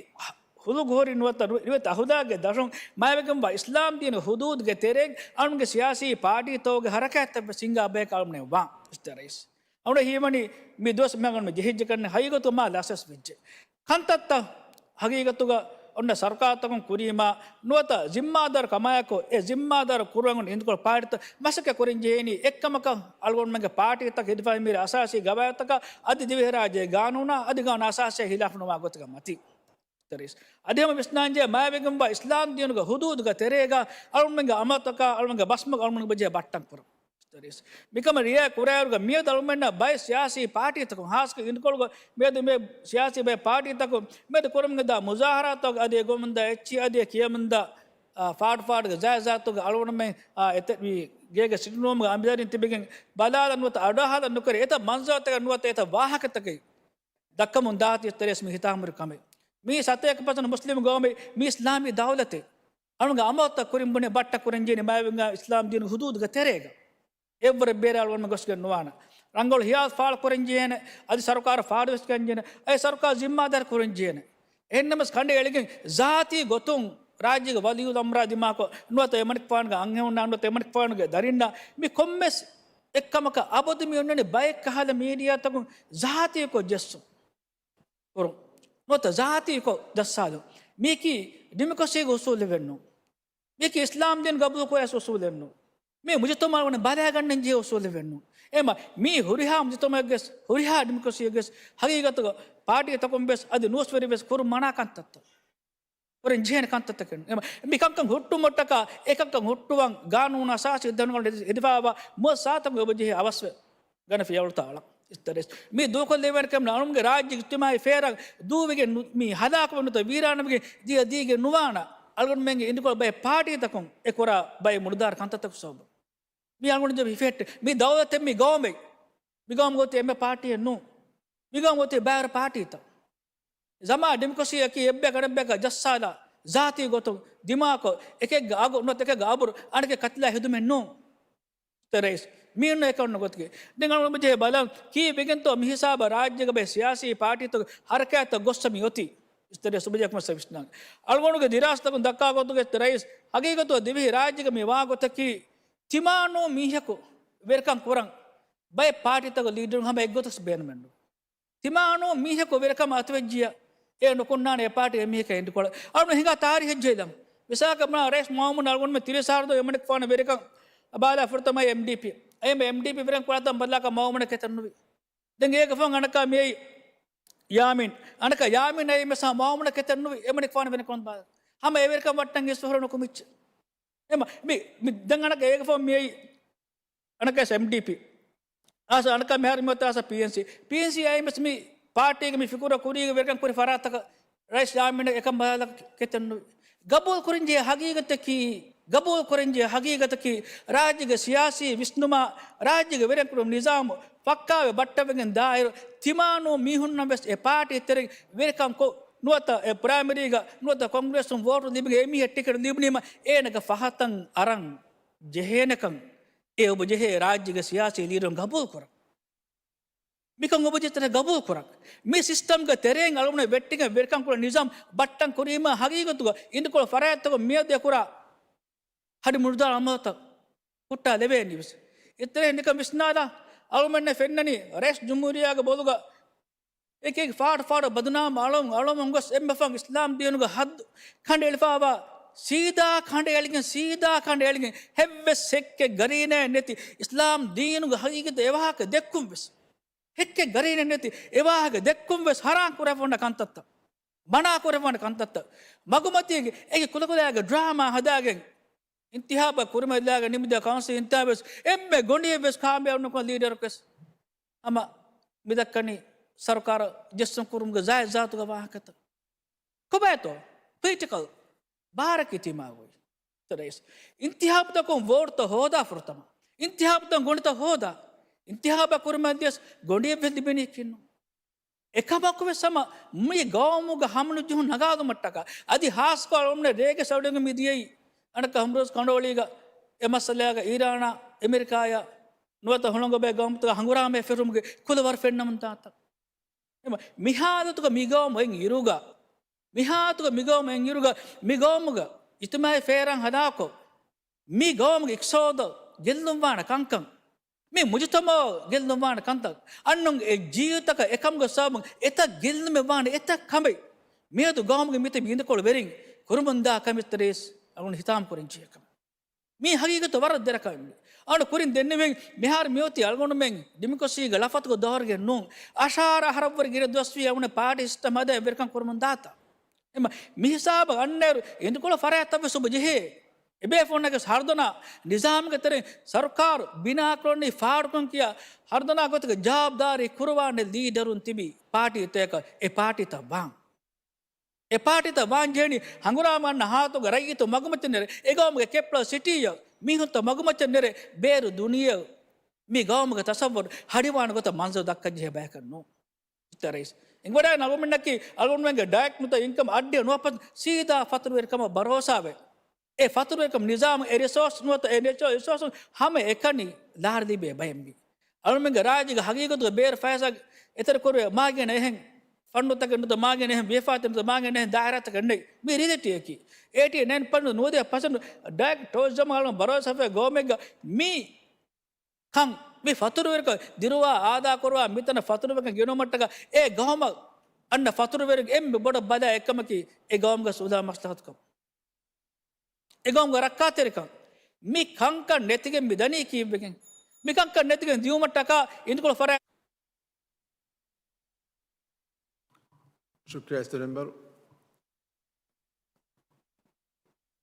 ހުލުގުހުރި ނުވަތަ ރި-، ރިވެތި އަހުލާގެ ދަށުން މާތްވެގެންވާ އިސްލާމް ދީނު ހުދޫދުގެ ތެރޭގަ އަޅުގަނޑުގެ ސިޔާސީ ޕާޓީތަކުގެ ހަރަކާތްތައްވެސް ހިނގާ ބަޔަކަށް އަޅުގަނޑު ވާން އިއްޒަތްތެރި ރައީސް. އަޅުގަނޑަށް ހީވަނީ މި ދުވަސް މި އަޅުގަނޑު ޖެހިއްޖެ ކަން ހަގީގަތު މާ ލަސްވެސް ވެއްޖެ. ކަންތައްތައް ހަގީގަތުގަ އޮންނަ ސަރުކާރުތަކުން ކުރީމާ ނުވަތަ ޒިންމާދާރު ކަމާއެކު އެ ޒިންމާދާރު ކުރުވަން އިންދުކޮޅު ޕާޓީތައް މަސައްކަތް ކުރަން ޖެހޭނީ އެއްކަމަކަށް އަޅުގަނޑުމެންގެ ޕާޓީތަކަށް އިދިފާވި މިރޭ އަސާސީ ގަވާއިދުތަކަށް އަދި ދިވެހިރާއްޖޭގެ ގާނޫނާ އަދި ގާނޫނު އަސާސީއާ ހިލާފު ނުވާ ގޮތަކަށް މަތީ. އަދި ހަމަ ވިސްނާންޖެހޭ މާތްވެގެންވާ އިސްލާމް ދީނުގެ ހުދޫދުގެ ތެރޭގަ އަޅުގަނޑުމެންގެ އަމަލުތަކާ އަޅުގަނޑުމެންގެ ބަސްމަގު އަޅުގަނޑުމެން ބަޖެހޭ ބައްޓަން ކުރަން. މިކަމަށް ރިއާ ކުރާއިރުގަ މިއަދު އަޅުގަނޑުމެންނަށް ބައެއް ސިޔާސީ ޕާޓީތަކުން ހާއްސަކޮށް އިންދުކޮޅުގަ މިއަދު މި ސިޔާސީ ބައެއް ޕާޓީތަކުން މިއަދު ކުރަމުންދާ މުޒާހަރާތަކުގަ އަދި އެ ގޮވަމުންދާ އެއްޗިހި އަދި އެ ކިޔަމުންދާ، އާ، ފާޑު ފާޑުގެ ޒާތްޒާތުގެ އަޅުގަނޑުމެން، އާ، އެތައް މި ގޭގެ ސިޓިންރޫމްގަ އަނބިދަރިން ތިބިގެން ބަލާލަން ނުވަތަ އަޑުއަހާލަން ނުކެރޭ އެތައް މަންޒަރުތަކެއް ނުވަތަ އެތައް ވާހަކަތަކެއް ދައްކަމުން ދާތީ އިއްޒަތްތެރި ރައީސް މި ހިތާމަހުރި ކަމެއް. މީ ސަތޭކަ ޕަސެންޓް މުސްލިމް ގައުމެއް، މީ އިސްލާމީ ދައުލަތެއް. އަޅުގަނޑު އަމަލުތައް ކުރިން ބުނެ ބައްޓަ ކުރަންޖެހޭނީ މާތްވެގެންވާ އިސްލާމް ދީނު ހުދޫދުގެ ތެރޭގަ. އެއްވަރެއް ބޭރަށް އަޅުގަނޑު ގޮސްގެން ނުވާނެ. ރަނގަޅު ހިޔާލު ފާޅު ކުރަންޖެހޭނެ. އަދި ސަރުކާރަށް ފާޑުވެސް ކަންޖެހޭނެ. އެ ސަރުކާރު ޒިންމާދާރު ކުރަންޖެހޭނެ. އެހެންނަމަސް ކަނޑައެޅިގެން ޒާތީ ގޮތުން ރާއްޖޭގެ ވަލިއުލްއަމްރާ ދިމާކޮށް ނުވަތަ އެމަނިކުފާނުގެ އަންހެނުންނާ ނުވަތަ އެމަނިކުފާނުގެ ދަރިންނާ މި ކޮންމެސް އެއްކަމަކަށް އަބަދު މި އޮންނަނީ ބައެއް ކަހަލަ މީޑިއާތަކުން ޒާތީކޮށް ޖެއްސުން ކުރުން. ނުވަތަ ޒާތީކޮށް ދައްސާލުން. މީކީ ޑިމޮކްރަސީގެ އުސޫލެއް ވެއްނު. މީކީ އިސްލާމް ދީން ގަބޫލުކުރާ އުސޫލެއްނު. މީ މުޖުތަމަޢުގަ ބަލާގަންނަން ޖެހޭ އުސޫލެއް ވެއްނު. އެމަ މީ ހުރިހާ މުޖުތަމަޢެއްގެސް ހުރިހާ ޑިމޮކްރަސީއެއްގެސް ހަގީގަތުގަ ޕާޓީތަކުން ވެސް އަދި ނޫސްވެރި ވެސް ކުރުން މަނާ ކަންތައްތައް. ކުރަން ޖެހޭނެ ކަންތައްތަކެއް. އެމަ މި ކަންކަން ހުއްޓުމަށްޓަކާ އެކަންކަން ހުއްޓުވަން ގާނޫނު އަސާސީ ދަނޑުގަނޑު އެދިފާވާ މުއައްސަސާތަކުން އެބަޖެހޭ އަވަސްވެ ގަނެ ފިޔަވަޅުތައް އަޅަން. އިއްޒަތްތެރި ރައީސް. މި ދޫކޮށްލެވޭނެ ކަމެއް ނޫން. އަޅުގަނޑުގެ ރާއްޖޭގެ އިޖްތިމާޢީ ފޭރާ ދޫވެގެން ނު-، މި ހަލާކުވެ ނުވަތަ ވީރާނަވެގެން ދިޔަ ދީގެން ނުވާނަ. އަޅުގަނޑުމެންގެ އިނދުކޮޅު ބައެއް ޕާޓީތަކުން އެ ކުރާ ބައެއް މުޅުދާރު ކަންތައްތަކު ސަބަބުން. މީ އަޅުގަނޑު ހިފެހެއްޓެ. މީ ދައުލަތެއް މީ ގައުމެއް. މި ގައުމު ގޮތީ އެންމެ ޕާޓީއެއް ނޫން. މި ގައުމު ގޮތީ ބައިވަރު ޕާޓީތައް. ޒަމާ ޑިމޮކްރަސީއަކީ އެއްބަޔަކަށް އަނެއްބަޔަކަށް ޖައްސާލާ، ޒާތީ ގޮތުން ދިމާކޮށް، އެކެއްގެ އަގު ނުވަތަ އެކެއްގެ އަބުރު އަނެކެއް ކަތިލާ ހެދުމެއް ނޫން. އިސްތެ ރައީސް، މީންނަ އެކަން ނުގޮތަކީ. ދެން އަޅުގަނޑު ބުޖޭ ބަލަން، ކީއްވެގެންތޯ މިހިސާބަށް ރާއްޖޭގަ ބައެއް ސިޔާސީ ޕާޓީތަކުގެ ހަރަކާތްތައް ގޮއްސަ މި އޮތީ. އިސްތެ ރައީސް ސުބަޖޭ ކުމަސް ވިސްނާން. އަޅުގަނޑުގެ ދިރާސާތަކުން ދައްކާ ގޮތުގެ އިސްތެ ރައީސް، ހަގީގަތުގަ ދިވެހި ރާއްޖޭގަ މި ވާ ގޮތަކީ، ތިމާނޫން މީހަކު ވެރިކަން ކުރަން ބައެއް ޕާޓީތަކުގެ ލީޑަރުން ހަމަ އެއްގޮތަކަށް ބޭނުމެއްނު. ތިމާނޫން މީހަކު ވެރިކަމަށް އަތުވެއްޖިޔާ، އެ ނުކުންނާނެ އެ ޕާޓީ އެމީހަކަށް އެނދުކޮޅަށް. އަޅުގަނޑު ހިނގާ ތާރީހެއް ޖެހިލަން. މިސާލަކަށް ބުނާ ރައީސް މައުމޫން އަޅުގަނޑުމެން ތިރީސް އަހަރު ދުވަހު އެމަނިކުފާނަށް ވެރިކަން ބާލާ ފުރަތަމަ އެމްޑީޕީ. އެމްޑީޕީ ވެރިކަން ކުރާތަން ބަލާކަށް މައުމޫނަށް ކެތެއް ނުވި. ދެން އޭގެ ފަހުން އަނަކާ މިއައީ ޔާމީން. އަނަކާ ޔާމީން އައީ މިސާ މައުމޫނަށް ކެތެއް ނުވި އެމަނިކުފާނަށް ވެރިކަން ބާލާ. ހަމަ އެ ވެރިކަން ވައްޓަން އިސްވަހުރު ނުކުމިއްޖެ. އެމަ، މި، މި، ދެން އަނަކަ އޭގެ ފަހުން މިއައީ އަނަކަސް އެމްޑީޕީ. އާސަ އަނަކަ މިހާރު މިއޮތާ އާސަ ޕީއެންސީ. ޕީއެންސީ އައީ މިސް މި ޕާޓީގެ މި ފިކުރަށް ކުރީގެ ވެރިކަން ކުރި ފަރާތަކަށް ރައީސް ޔާމީން އެކަން ބަލާލަ ކެތެއް ނުވި. ގަބޫލު ކުރަންޖެހޭ ހަގީގަތަކީ، ގަބޫލު ކުރަންޖެހޭ ހަގީގަތަކީ ރާއްޖޭގެ ސިޔާސީ ވިސްނުމާ، ރާއްޖޭގެ ވެރިކަން ކުރުމުގެ ނިޒާމު ފައްކާވެ ބައްޓަވެގެން ދާއިރު، ތިމާނޫން މީހުންނަށް ވެސް އެ ޕާޓީ ތެރެއިން ވެރިކަން ކޮށް، ނުވަތަ އެ ޕްރައިމަރީގަ ނުވަތަ ކޮންގްރެސުން ވޯޓު ލިބިގެން އެމީހަށް ޓިކެޓް ލިބުނީމަ އޭނަގެ ފަހަތަށް އަރަން ޖެހޭނެކަން އެ އޮބުޖެހޭ ރާއްޖޭގެ ސިޔާސީ ލީޑަރުން ގަބޫލު ކުރަން. މިކަން އޮބުޖެހޭތަނެއް ގަބޫލު ކުރަން. މި ސިސްޓަމްގެ ތެރެއިން އަޅުގަނޑު ވެއްޓިގެން ވެރިކަން ކުރާ ނިޒާމް ބައްޓަން ކުރީމަ ހަގީގަތުގަ އިނދުކޮޅު ފަރާތްތަކުން މިއަދު އެ ކުރާ ހަޑި މުޅުދާ އަމަލުތައް ހުއްޓާލެވޭނީ ވެސް. އިތުރެއް ނިކަން ވިސްނާލާ އަޅުމެންނަށް ފެންނަނީ ރައީސް ޖުމްހޫރިއްޔާގެ ބޮލުގަ އެކި ފާޑު ފާޑު ބަދުނާމް އަޅަމު އަޅަމުން ގޮސް އެންމެ ފަހުން އިސްލާމް ދީނުގެ ހައްދު ކަނޑައެޅިފައިވާ ސީދާ ކަނޑައެޅިގެން، ސީދާ ކަނޑައެޅިގެން ހެއްވެސް ހެއްކެއް ގަރީނެއް ނެތި އިސްލާމް ދީނުގެ ހަގީގަތު އެވާހަކަ ދެއްކުން ވެސް. ހެއްކެއް ގަރީނެއް ނެތި އެވާހަކަ ދެއްކުން ވެސް ހަރާން ކުރެވުން ކަންތައްތައް. މަނާ ކުރެވުން ކަންތައްތައް. މަގުމަތީގެ އެކި ކުލަކުލައިގެ ޑްރާމާ ހަދާގެން އިންތިހާބަށް ކުރިމަތިލާގެން ނިމިދިޔަ ކައުންސިލް އިންތިހާބު ވެސް އެންމެ ގޮނޑިއެއް ވެސް ކާމިޔާބު ނުކުރާ ލީޑަރަކު ވެސް ހަމަ މިދައްކަނީ ސަރުކާރަށް ޖެއްސުން ކުރުމުގެ ޒާތް ޒާތުގެ ވާހަކަތައް. ކޮބާތޯ ޕޮލިޓިކަލް ބާރަކީ ތިމާގޮތް؟ ރައީސް، އިންތިހާބުތަކުން ވޯޓްތައް ހޯދާ ފުރަތަމަ. އިންތިހާބުތަކުން ގޮނޑިތައް ހޯދާ. އިންތިހާބަށް ކުރިމަތިވިޔަސް ގޮނޑިއެއް ވެސް ލިބެނީކީނު. އެކަމަކު ވެސް ހަމަ މި ގައުމުގަ ހަމަނުޖެހުން ނަގާލުމަށްޓަކާ އަދި ހާސްކޮށް އަޅުމެން ރޭގެ ސައުޑިން މި ދިޔައީ އަނެއްކާ ހުމްރުވެސް ކަނޑުއޮޅީގަ އެ މައްސަލައިގަ އީރާނާ އެމެރިކާޔާ ނުވަތަ ހުޅަނގުބޭ ގައުމުތަކާ ހަނގުރާމައެއް ފެށުމުގެ ކުލަވަރު ފެންނަމުން ދާތަން. އެމަ، މި ހާލަތުގަ މި ގައުމު އޮތް އިރުގަ، މި ހާލަތުގަ މި ގައުމު އޮތް އިރުގަ، މި ގައުމުގަ އިޖްތިމާޢީ ފޭރާން ހަލާކު، މި ގައުމުގެ އިޤްތިޞާދު ގެއްލުންވާނެ ކަންކަން، މި މުޖުތަމަޢު ގެއްލުންވާނެ ކަންތައް، އަންނަން އެ ޖީލުތަކަށް އެކަމުގެ ސަބަބުން އެތައް ގެއްލުމެއް ވާނެ، އެތައް ކަމެއް މިއަދު ގައުމުގެ މިތިބި އިނދުކޮޅު ވެރިން ކުރުމުންދާ ކަމެއް ރައީސް އަޅުގަނޑު ހިތާމަ ކުރަން ޖެހޭ ކަމެއް. މީ ހަގީގަތު ވަރަށް ދެރަކަމެއް. އަޅު ކުރިން ދެންނެވިން، މިހާރު މިއޮތީ އަޅުގަނޑުމެން ޑިމޮކްރަސީގެ ލަފަތުގެ ދައުރުގެ ނޫން. އަށާރަ އަހަރަށްވުރެ ގިނަ ދުވަސްވީ އަޅުގަނޑު ޕާޓީ ސިސްޓަމް ހަދާ ވެރިކަން ކުރަމުން ދާތާ. އެމަ، މި ހިސާބަށް އަންނައިރު އިނދުކޮޅު ފަރާތްތައް ވެސް އޮބު ޖެހޭ. އެބޭފުޅުންނަކަސް ހަރުދަނާ ނިޒާމުގެ ތެރެއިން ސަރުކާރު ބިނާކުރަނީ ފާޑުކަން ކިޔާ ހަރުދަނާ ގޮތުގެ ޖަވާބުދާރީ ކުރުވާނެ ލީޑަރުން ތިބި ޕާޓީތަކަކަށް އެ ޕާޓީތައް ވާން. އެ ޕާޓީތައް ވާން ޖެހެނީ ހަނގުރާމަ އަންނަ ހާލަތުގަ ރައްޔިތުން މަގުމައްޗަށް ނެރެ، އެގައުމުގެ ކެޕިޓަލް ސިޓީއަށް މީހުންތައް މަގުމައްޗަށް ނެރެ، ބޭރު ދުނިޔެއަށް މި ގައުމުގެ ތަޞައްވުރު ހަޑިވާނެ ގޮތަށް މަންޒަރު ދައްކަން ޖެހޭ ބަޔަކަށް ނޫން. އިތުރައިސް އެނގިވަޑައި އަޅުގަނޑުމެންނަކީ އަޅުގަނޑުމެންގެ ޑައިރެކްޓް ނުވަތަ އިންކަމް އައްޑިއަށް ނުވަތަ ސީދާ ފަތުރުވެރިކަމަށް ބަރޯސާވެ، އެ ފަތުރުވެރިކަމު ނިޒާމު، އެ ރިސޯސް ނުވަތަ އެ ނެޗުރަލް ރިސޯސް ހަމަ އެކަނި ލާރި ލިބޭ ބައެއް މީ. އަޅުމެންގެ ރާއްޖޭގެ ހަގީގަތުގެ ބޭރު ފައިސާ އެތެރެ ކުރުވޭ މާގިނަ އެހެން ފަންޑުތަކެއް ނުވަތަ މާގިނަ އެހެން ވިޔަފާރިތައެއް ނުވަތަ މާގިނަ އެހެން ދާއިރާތަކެއް ނެތް. މީ ރިއެލިޓީއަކީ. އެއިޓީ ނައިން ޕޮއިންޓް ނުވަދިހަ ޕަސެންޓް ޑައިރެކްޓް ޓޫރިޒަމް އަޅުގަނޑު ބަރޯސާވެ ގައުމެއްގަ މީ ކަން މި ފަތުރުވެރިކަން ދިރުވާ އާދާކުރުވާ މިތަނަށް ފަތުރުވެރިކަން ގެނުމަށްޓަކާ އެ ގައުމަށް އަންނަ ފަތުރުވެރިން އެންމެ ބޮޑަށް ބަލާ އެއްކަމަކީ އެ ގައުމުގެ ސުލާ މަސްލަހަތުކަން. އެ ގައުމުގެ ރައްކާތެރިކަން. މި ކަންކަން ނެތިގެން މި ދަނީ ކީއްވެގެން؟ މި ކަންކަން ނެތިގެން ދިޔުމަށްޓަކާ އިނދުކޮޅު ފަރާތް. ޝުކްރިޔާ އިސްތެ މެމްބަރު.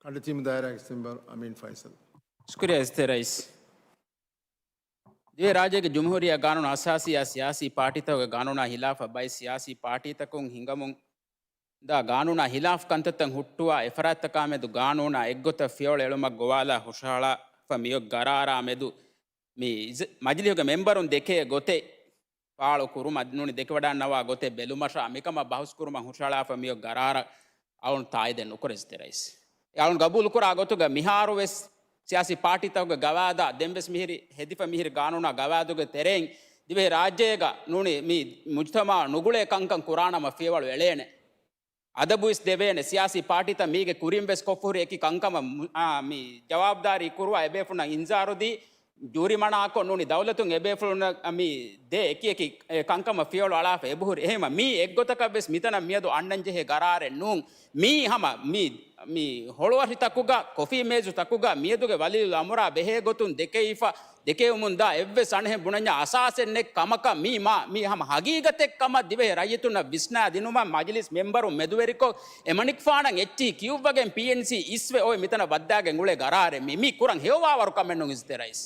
ކަނޑިތީމު ދާއިރާގެ އިސްތެ މެމްބަރު އަމީން ފައިސަލް. ޝުކްރިޔާ އިސްތެ ރައީސް. ދިވެހި ރާއްޖޭގެ ޖުމްހޫރިއްޔާ ގާނޫނު އަސާސީއާ ސިޔާސީ ޕާޓީތަކުގެ ގާނޫނާ ހިލާފަށް ބައެއް ސިޔާސީ ޕާޓީތަކުން ހިނގަމުން ދާ ގާނޫނާ ހިލާފް ކަންތައްތައް ހުއްޓުވާ އެފަރާތްތަކާމެދު ގާނޫނާ އެއްގޮތަށް ފިޔަވަޅު އެޅުމަށް ގޮވާލާ ހުށަހަޅާފަ މިއޮތް ގަރާރާމެދު މި މަޖިލީހުގެ މެމްބަރުން ދެކޭ ގޮތެއް ފާޅު ކުރުމަށް ނޫނީ ދެކެވަޑައިގަންނަވާ ގޮތެއް ބެލުމަށާ މިކަމަށް ބަހުސް ކުރުމަށް ހުށަހަޅާފަ މިއޮތް ގަރާރަށް އަޅުން ތާއީދެއް ނުކުރޭ ސިއްތި ރައީސް. އެ އަޅުން ގަބޫލުކުރާ ގޮތުގަ މިހާރުވެސް ސިޔާސީ ޕާޓީތަކުގެ ގަވާއިދާ ދެންވެސް މިހިރި ހެދިފަ މިހިރި ގާނޫނާ ގަވާއިދުގެ ތެރެއިން ދިވެހި ރާއްޖޭގަ ނޫނީ މި މުޖުތަމަޢަށް ނުގުޅޭ ކަންކަން ކުރާނަމަ ފިޔަވަޅު އެޅޭނެ. އަދަބުވެސް ދެވޭނެ. ސިޔާސީ ޕާޓީތައް މީގެ ކުރިން ވެސް ކޮށްފަ ހުރި އެކި ކަންކަމަށް މު-، އާ، މި ޖަވާބުދާރީ ކުރުވާ އެބޭފުޅުންނަށް އިންޒާރު ދީ، ޖޫރިމަނާކޮށް ނޫނީ ދައުލަތުން އެބޭފުޅުންނަށް މި ދޭ އެކި އެކި އެ ކަންކަމަށް ފިޔަވަޅު އަޅާފަ އެބަހުރި. އެހެންވީމަ މީ އެއްގޮތަކަށް ވެސް މިތަނަށް މިއަދު އަންނަން ޖެހޭ ގަރާރެއް ނޫން. މީ ހަމަ މި، މި ހޮޅުއަށިތަކުގަ ކޮފީ މޭޒުތަކުގަ މިއަދުގެ ވަލިއްޔުލް އަމުރާ ބެހޭ ގޮތުން ދެކެވިފަ ދެކެވެމުންދާ އެއްވެސް އަނެއްހެން ބުނަންޏާ އަސާސެއް ނެތް ކަމަކަށް މީ މާ، މީ ހަމަ ހަގީގަތެއް ކަމަށް ދިވެހި ރައްޔިތުންނަށް ވިސްނާ ދިނުމަށް މަޖިލިސް މެމްބަރުން މެދުވެރިކޮށް، އެމަނިކުފާނަށް އެއްޗިހި ކިޔުއްވަގެން ޕީއެންސީ އިސްވެ އޮތް މިތަނަށް ވައްދާގެން އުޅޭ ގަރާރެއް މީ. މީ ކުރަން ހެޔޮވާވަރު ކަމެއް ނޫން ސިއްތި ރައީސް.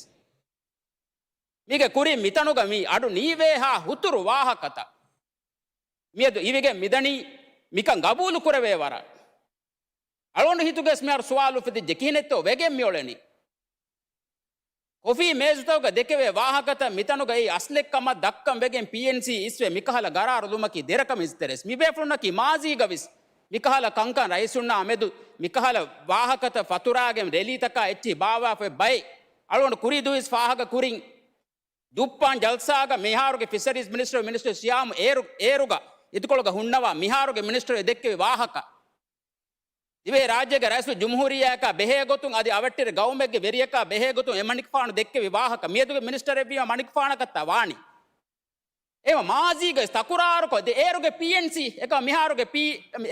މީގެ ކުރިން މިތަނުގަ މީ އަޑު ނީވޭހާ ހުތުރު ވާހަކަތައް މިއަދު އިވިގެން މިދަނީ މިކަން ގަބޫލު ކުރެވޭ ވަރަށް. އަޅުގަނޑު ހިތުގައި މިހާރު ސުވާލު އުފެދިއްޖެ، ކިހިނެއްތޯ ވެގެން މިއުޅެނީ؟ ކޮފީ މޭޒުތަކުގަ ދެކެވޭ ވާހަކަތައް މިތަނުގައި އަސްލެއްކަމަށް ދައްކަން ވެގެން ޕީއެންސީ އިސްވެ މިކަހަލަ ގަރާރު ލުމަކީ ދެރަކަމެއް ސިއްތި ރައީސް. މިބޭފުޅުންނަކީ މާޒީގަވެސް މިކަހަލަ ކަންކަން ރައީސުންނާ މެދު މިކަހަލަ ވާހަކަތައް ފަތުރާގެން ރެލީތަކާ އެއްޗިހި ބާއްވާފައި ބައެއް. އަޅުގަނޑު ކުރީ ދުވިސް ފާހަގަ ކުރިން ދުއްޕާން ޖަލްސާގަ މިހާރުގެ ފިޝަރީޒް މިނިސްޓަރު، މިނިސްޓަރު ސިޔާމް އޭރު، އޭރުގަ އިދިކޮޅުގަ ހުންނަވާ މިހާރުގެ މިނިސްޓަރު ދެއްކެވި ވާހަކަ. ދިވެހި ރާއްޖޭގެ ރައީސުލްޖުމްހޫރިއްޔާއަކާ ބެހޭ ގޮތުން އަދި އަވަށްޓެރި ގައުމެއްގެ ވެރިޔަކާ ބެހޭ ގޮތުން އެމަނިކުފާނު ދެއްކެވި ވާހަކަ. މިއަދުގެ މިނިސްޓަރެއްވީމަ މަނިކުފާނަކަށްތާ ވާނީ. އެމަ މާޒީގަ ތަކުރާރުކޮށް ދެ އޭރުގެ ޕީއެންސީ އެކަ މިހާރުގެ ޕީ،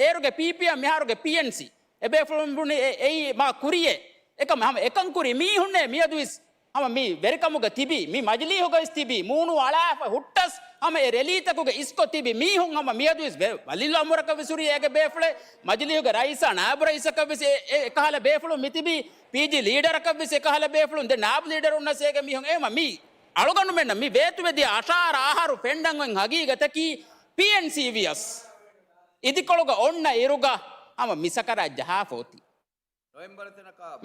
އޭރުގެ ޕީޕީއާ މިހާރުގެ ޕީއެންސީ. އެބޭފުޅުން ބުނި އެ، އެއީ މާ ކުރިއެއް. އެކަމަ ހަމަ އެކަން ކުރި މީހުންނޭ މިއަދުވިސް ހަމަ މި ވެރިކަމުގަ ތިބީ، މި މަޖިލީހުގައިސް ތިބީ، މޫނު އަޅާފަ ހުއްޓަސް ހަމަ އެ ރެލީތަކުގަ އިސްކޮށް ތިބި މީހުން ހަމަ މިއަދުވިސް ވެ-، ވަލިއްޔުލް އަމުރަކަށް ވެސް ހުރީ އޭގެ ބޭފުޅެއް، މަޖިލީހުގެ ރައީސާ ނާއިބު ރައީސަކަށް ވެސް އެ، އެ، އެކަހަލަ ބޭފުޅުން މިތިބީ، ޕީޖީ ލީޑަރަކަށް ވެސް އެކަހަލަ ބޭފުޅުން، ދެން ނާއިބު ލީޑަރުންނަސް އޭގެ މީހުން. އެހެންވީމަ މި އަޅުގަނޑުމެންނަށް މި ވޭތުވެދިޔަ އަށާރަ އަހަރު ފެންނަން އޮތް ހަގީގަތަކީ ޕީއެންސީ ވިޔަސް އިދިކޮޅުގަ އޮންނަ އިރުގަ ހަމަ މި ސަކަރާތް ޖަހާފަ އޮތީ.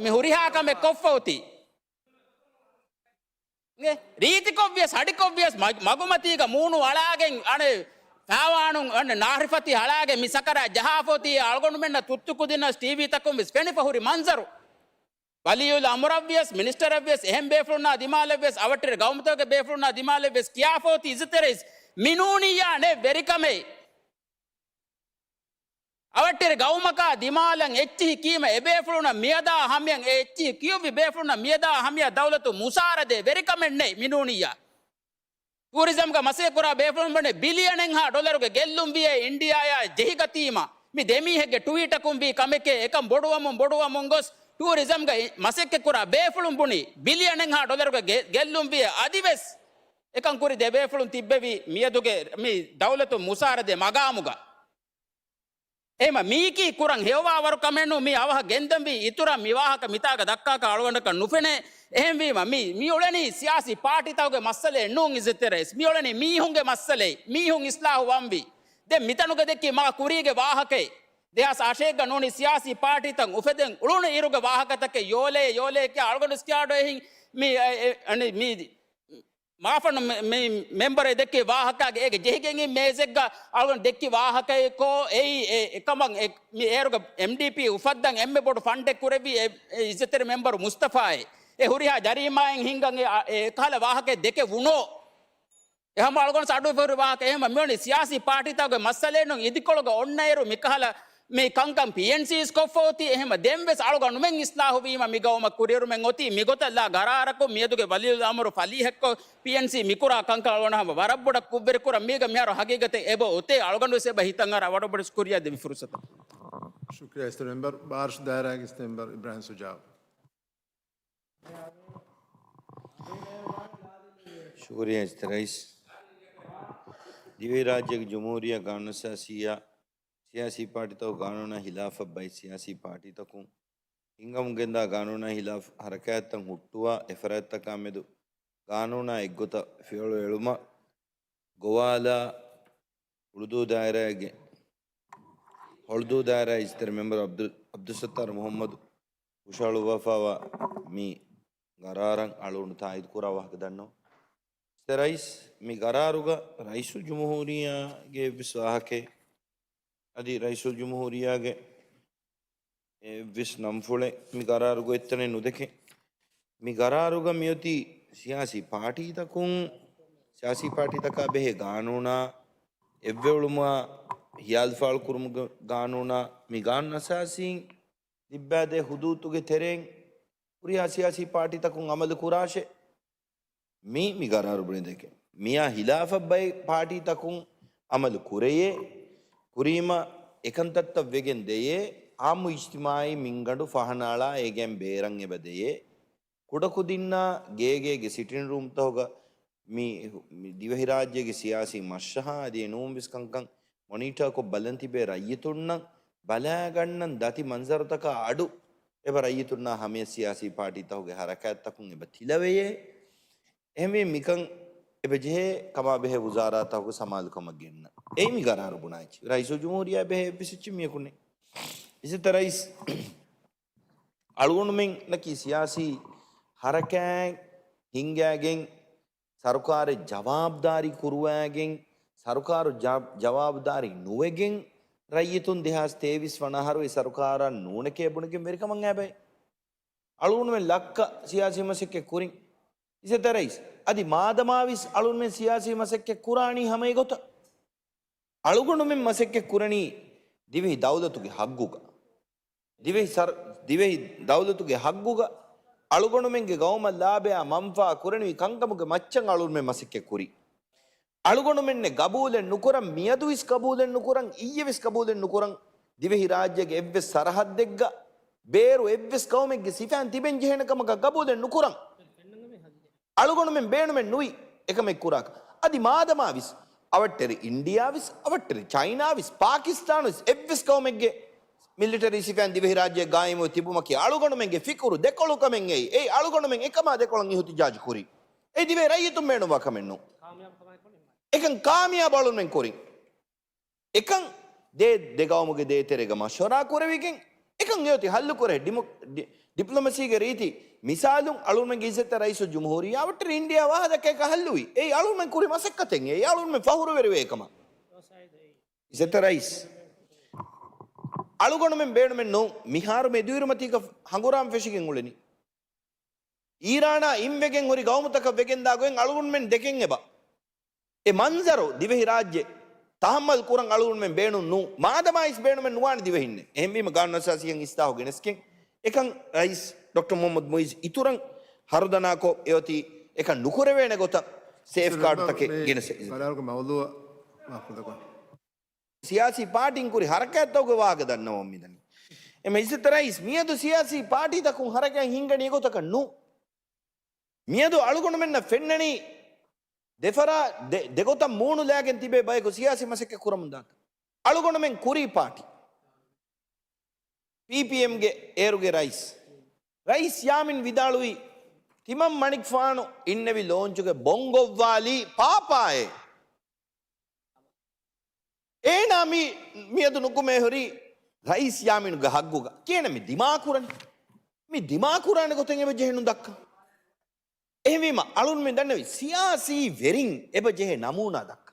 މި ހުރިހާ ކަމެއް ކޮށްފަ އޮތީ. އެ، ރީތިކޮށްވިޔަސް، ހަޑިކޮށްވިޔަސް، މަ-، މަގުމަތީގަ މޫނު އަޅާގެން، އަނެއް، ފާވާނު، އަނެއް، ނާރިފަތި އަޅާގެން މި ސަކަރާތް ޖަހާފަ އޮތީ. އަޅުގަނޑުމެންނަށް ތުއްތު ކުދިންނަށް ޓީވީތަކުން ވެސް ފެނިފަ ހުރި މަންޒަރު. ވަލިއްޔުލް އަމުރަށްވިޔަސް، މިނިސްޓަރަށްވިޔަސް، އެހެން ބޭފުޅުންނާ ދިމާލަށްވިޔަސް، އަވަށްޓެރި ގައުމުތަކުގެ ބޭފުޅުންނާ ދިމާލަށްވިޔަސް ކިޔާފަ އޮތީ ސިއްތި ރައީސް، މި ނޫނިއްޔާ ނެތް ވެރިކަމެއް. އަވަށްޓެރި ގައުމަކާ ދިމާލަށް އެއްޗިހި ކީމަ އެބޭފުޅުންނަށް މިއަދާ ހަމަޔަށް، އެ އެއްޗިހި ކިޔުއްވި ބޭފުޅުންނަށް މިއަދާ ހަމަޔަށް ދައުލަތު މުސާރަ ދޭ ވެރިކަމެއް ނެތް މި ނޫނިއްޔާ. ޓޫރިޒަމްގަ މަސައްކަތްކުރާ ބޭފުޅުން ބުނެ ބިލިއަނެއްހާ ޑޮލަރުގެ ގެއްލުން ވިޔޭ އިންޑިއާއާ ޖެހިގަތީމަ، މި ދެމީހެއްގެ ޓުވީޓަކުން ވީ ކަމެކޭ. އެކަން ބޮޑުވަމުން ބޮޑުވަމުން ގޮސް ޓޫރިޒަމްގަ އި-، މަސައްކަތްކުރާ ބޭފުޅުން ބުނި ބިލިއަނެއްހާ ޑޮލަރުގެ ގެ-، ގެއްލުން ވިޔޭ. އަދިވެސް އެކަން ކުރި ދެ ބޭފުޅުން ތިއްބެވީ މިއަދުގެ މި ދައުލަތު މުސާރަ ދޭ މަގާމުގަ. އެހެންވީމަ މީކީ ކުރަން ހެޔޮވާވަރު ކަމެއް ނޫން. މި އަވަހަށް ގެންދަންވީ އިތުރަށް މި ވާހަކަ މިތާގަ ދައްކާކަށް އަޅުގަނޑަކަށް ނުފެނޭ. އެހެންވީމަ މި، މި އުޅެނީ ސިޔާސީ ޕާޓީތަކުގެ މައްސަލައެއް ނޫން ސިއްތި ރައީސް. މި އުޅެނީ މީހުންގެ މައްސަލައެއް. މީހުން އިސްލާހު ވަންވީ. ދެން މިތަނުގަ ދެއްކި މާ ކުރީގެ ވާހަކައެއް. ދެހާސް އަށެއްގަ ނޫނީ ސިޔާސީ ޕާޓީތައް އުފެދެން އުޅުނު އިރުގެ ވާހަކަތަކެއް. ޔޯލޭ، ޔޯލޭ ކިޔާ އަޅުގަނޑު ސްކިއާޑޯ އެހިން މި، އެ، އެ، އަނެ، މި މާފަންނު މެ-، މެ-، މެމްބަރެއް ދެއްކި ވާހަކާގެ އޭގެ ޖެހިގެން މޭޒެއްގަ އަޅުގަނޑު ދެއްކި ވާހަކައެއްކޯ އެއީ އެ-، އެކަމަށް އެ-، މި އޭރުގަ އެމްޑީޕީ އުފައްދަން އެންމެ ބޮޑު ފަންޑެއް ކުރެއްވީ އެ-، އެ އިއްޒަތްތެރި މެމްބަރު މުސްތަފާއޭ. އެ ހުރިހާ ޖަރީމާއެއް ހިންގަން އެ-، އެ ކަހަލަ ވާހަކައެއް ދެކެވުނޯ. އެހަމަ އަޅުގަނޑު އަޑުއިވި ހުރި ވާހަކަ. އެހެމަ މިވަނީ ސިޔާސީ ޕާޓީތަކުގެ މައްސަލައެއް ނޫން. އިދިކޮޅުގަ އޮންނައިރު މިކަހަލަ މި ކަންކަން ޕީއެންސީސް ކޮށްފަ އޮތީ. އެހެމަ ދެންވެސް އަޅުގަނޑުމެން އިސްލާހުވީމަ މި ގައުމަށް ކުރިއެރުމެއް އޮތީ. މިގޮތަށް ލާ ގަރާރަކުން މިއަދުގެ ވަލިއްޔުލް އަމުރު ފަލީހެއްކޮށް ޕީއެންސީ މިކުރާ ކަންކަން އަޅުގަނޑު ހަމަ ވަރަށް ބޮޑަށް ކުށްވެރިކުރަން. މީގަ މިހާރު ހަގީގަތެއް އެބަ އޮތޭ. އަޅުގަނޑުވެސް އެބަ ހިތަށް އަރާ ވަރަށް ބޮޑަށް ޝުކުރިއްޔާ ދެއްވި ފުރުސަތަށް. ޝުކުރިއްޔާ ސިއްތި މެމްބަރު. ބާރަށު ދާއިރާގެ ސިއްތި މެމްބަރު އިބްރާހިމް ސުޖާއު. ޝުކުރިއްޔާ ސިއްތި ރައީސް. ދިވެހިރާއްޖޭގެ ޖުމްހޫރިއްޔާ ގާނޫނުއަސާސީއާ ސިޔާސީ ޕާޓީތަކު ގާނޫނާ ހިލާފަށް ބައި ސިޔާސީ ޕާޓީތަކުން ހިނގަމުން ގެންދާ ގާނޫނާ ހިލާފް ހަރަކާތްތައް ހުއްޓުވާ އެފަރާތްތަކާމެދު ގާނޫނާ އެއްގޮތަށް ފިޔަވަޅު އެޅުމަށް ގޮވާލާ އުޅުދޫ ދާއިރާގެ ހޮޅުދޫ ދާއިރާ އިއްޒަތްތެރި މެމްބަރު އަބްދު-، އަބްދުއްސައްތާރު މުހައްމަދު ހުށަހަޅުއްވާފައިވާ މި ގަރާރަށް އަޅުގަނޑު ތާއީދު ކުރާ ވާހަކަ ދަންނަވަން. އިއްޒަތްތެރި ރައީސް، މި ގަރާރުގަ ރައީސުލްޖުމްހޫރިއްޔާގެ އެއްވެސް ވާހަކައެއް، އަދި ރައީސުލްޖުމްހޫރިއްޔާގެ އެއްވެސް ނަންފުޅެއް މި ގަރާރުގަ އެތަނެއް ނުދެކެ. މި ގަރާރުގަ މިއޮތީ ސިޔާސީ ޕާޓީތަކުން، ސިޔާސީ ޕާޓީތަކާ ބެހޭ ގާނޫނާ އެއްވެވުޅުމާ ހިޔާލުފާޅު ކުރުމުގެ ގާނޫނާ، މި ގާނޫނު އަސާސީން ލިއްބާދޭ ހުދޫދުގެ ތެރެއިން ހުރިހާ ސިޔާސީ ޕާޓީތަކުން އަމަލު ކުރާށޭ. މީ، މި ގަރާރު ބުނެދެކެ. މިއާ ހިލާފަށް ބައެއް ޕާޓީތަކުން އަމަލު ކުރެޔޭ. ކުރީމަ އެކަންތައްތައް ވެގެން ދެޔޭ. އާއްމު އިޖްތިމާޢީ މިންގަނޑު ފަހަނާޅާ އޭގެން ބޭރަށް އެބަ ދެޔޭ. ކުޑަކުދިންނާ ގޭގޭގެ ސިޓިން ރޫމްތަހުގަ މި، މި ދިވެހިރާއްޖޭގެ ސިޔާސީ މަށަށާ އަދި އެނޫންވެސް ކަންކަން މޮނީޓާކޮށް ބަލަން ތިބޭ ރައްޔިތުންނަށް ބަލާގަންނަން ދަތި މަންޒަރުތަކާ އަޑު އެބަ ރައްޔިތުންނާ ހަމަޔަށް ސިޔާސީ ޕާޓީތަކުގެ ހަރަކާތްތަކުން އެބަ ތިލަވެޔޭ. އެހެންވީ މިކަން އެބަ ޖެހޭ ކަމާބެހޭ ވުޒާރާތަކުގެ ސަމާލުކަމަށް ގެންނަ. އެއީ މި ގަރާރު ބުނާ އެއްޗެއް. ރައީސުލްޖުމްހޫރިއްޔާ ބެހޭ އެއްވެސް އެއްޗެއް މިޔަކު ނެތް. އިއްޒަތްތެރި ރައީސް، އަޅުގަނޑުމެންނަކީ ސިޔާސީ ހަރަކާތް ހިންގާގެން، ސަރުކާރެއް ޖަވާބުދާރީ ކުރުވާގެން، ސަރުކާރު ޖަ-، ޖަވާބުދާރީ ނުވެގެން، ރައްޔިތުން ދެހާސް ތޭވީސް ވަނަ އަހަރު އެ ސަރުކާރަށް ނޫނެކޭ ބުނެގެން ވެރިކަމަށް އައިބައި. އަޅުގަނޑުމެން ލައްކަ ސިޔާސީ މަސައްކަތް ކުރިން. އިއްޒަތްތެރި ރައީސް، އަދި މާދަމާވީސް އަޅުގަނޑުމެން ސިޔާސީ މަސައްކަތް ކުރާނީ ހަމަ އެގޮތަށް. އަޅުގަނޑުމެން މަސައްކަތް ކުރަނީ ދިވެހި ދައުލަތުގެ ހައްގުގަ. ދިވެހި ސަރ-، ދިވެހި ދައުލަތުގެ ހައްގުގަ އަޅުގަނޑުމެންގެ ގައުމަށް ލާބަޔާ މަންފާ ކުރަނިވި ކަންކަމުގެ މައްޗަށް އަޅުގަނޑުމެން މަސައްކަތް ކުރީ. އަޅުގަނޑުމެންނެއް ގަބޫލެއް ނުކުރަން، މިއަދުވެސް ގަބޫލެއް ނުކުރަން، އިއްޔެވެސް ގަބޫލެއް ނުކުރަން، ދިވެހިރާއްޖޭގެ އެއްވެސް ސަރަހައްދެއްގަ ބޭރު އެއްވެސް ޤައުމެއްގެ ސިފައިން ތިބެން ޖެހޭނެ ކަމަކަށް ގަބޫލެއް ނުކުރަން. އަޅުގަނޑުމެން ބޭނުމެއް ނުވި އެކަމެއް ކުރާކަށް. އަދި މާދަމާވިސް އަވަށްޓެރި އިންޑިއާވިސް، އަވަށްޓެރި ޗައިނާވިސް، ޕާކިސްތާނުވިސް އެއްވެސް ޤައުމެއްގެ މިލިޓަރީ ސިފައިން ދިވެހިރާއްޖޭ ގާއިމުވެ ތިބުމަކީ އަޅުގަނޑުމެންގެ ފިކުރު ދެކޮޅުކަމެއް އެއީ. އެއީ އަޅުގަނޑުމެން އެކަމާ ދެކޮޅަށް އިހުތިޖާޖު ކުރީ. އެ ދިވެހި ރައްޔިތުން ބޭނުންވާ ކަމެއް ނޫން. އެކަން ކާމިޔާބު އަޅުގަނޑުމެން ކުރިން. އެކަން ދޭ، ދެގައުމުގެ ދޭތެރޭގަ މަޝްވަރާ ކުރެވިގެން، އެކަން އެއޮތީ ހައްލު ކުރޭ. ޑިމޮ-، ޑި-، ޑިޕްލޮމަސީގެ ރީތި މިސާލުން އަޅުގަނޑުމެންގެ އިއްޒަތްތެރި ރައީސުލްޖުމްހޫރިއްޔާ އަވަށްޓެރި އިންޑިއާ ވާހަކަ ދައްކާ އެކަން ހައްލުވީ. އެއީ އަޅުގަނޑުމެން ކުރި މަސައްކަތެއް. އެއީ އަޅުގަނޑުމެން ފަހުރުވެރިވޭ ކަމަށް. އިއްޒަތްތެރި ރައީސް، އަޅުގަނޑުމެން ބޭނުމެއް ނޫން. މިހާރު މެދުއިރުމަތީގަ ހަނގުރާމަ ފެށިގެން އުޅެނީ. އީރާނާ އިންވެގެން ހުރި ގައުމުތަކަށް ވެގެންދާ ގޮތް އަޅުގަނޑުމެން ދެކެން އެބަ. އެ މަންޒަރު ދިވެހިރާއްޖެ ތަހައްމަލް ކުރަން އަޅުގަނޑުމެން ބޭނުން ނޫން. މާދަމާއިސް ބޭނުމެއް ނުވާނެ ދިވެހިންނެއް. އެހެންވީމަ ގާނޫނުއަސާސީއަށް އިސްލާހު ގެނެސްގެން އެކަން ރައީސް ޑޮކްޓަރ މުހައްމަދު މުއިއްޒު އިތުރަށް ހަރުދަނާކޮށް އެއޮތީ އެކަން ނުކުރެވޭނެ ގޮތަށް ސޭފްގާޑު ތަކެއް ގެނެސް. ސިޔާސީ ޕާޓީން ކުރި ހަރަކާތްތަކުގެ ވާހަކަ ދަންނަވަން މިދަނީ. އެމަ އިއްޒަތްތެރި ރައީސް، މިއަދު ސިޔާސީ ޕާޓީތަކުން ހަރަކާތް ހިންގަނީ އެގޮތަކަށް ނޫން. މިއަދު އަޅުގަނޑުމެންނަށް ފެންނަނީ ދެފަރާ-، ދެ-، ދެގޮތަށް މޫނުލާގެން ތިބޭ ބަޔަކު ސިޔާސީ މަސައްކަތް ކުރަމުންދާކަށް. އަޅުގަނޑުމެން ކުރީ ޕާޓީ. ޕީޕީއެމްގެ އޭރުގެ ރައީސް، ރައީސް ޔާމީން ވިދާޅުވީ، ތިމަން މަނިކުފާނު އިންނެވި ލޯންޗުގެ ބޮންގޮއްވާލީ ޕާޕާއޭ. އޭނާ މި-، މިއަދު ނުކުމެ ހުރީ ރައީސް ޔާމީނުގެ ހައްގުގަ. ކިހިނެއް މި ދިމާކުރަނީ؟ މި ދިމާކުރާނެ ގޮތެއް އެބަ ޖެހެނު ދައްކަ. އެހެންވީމަ، އަޅުންމެން ދަންނަވީ، ސިޔާސީ ވެރިން އެބަ ޖެހޭ ނަމޫނާ ދައްކަ.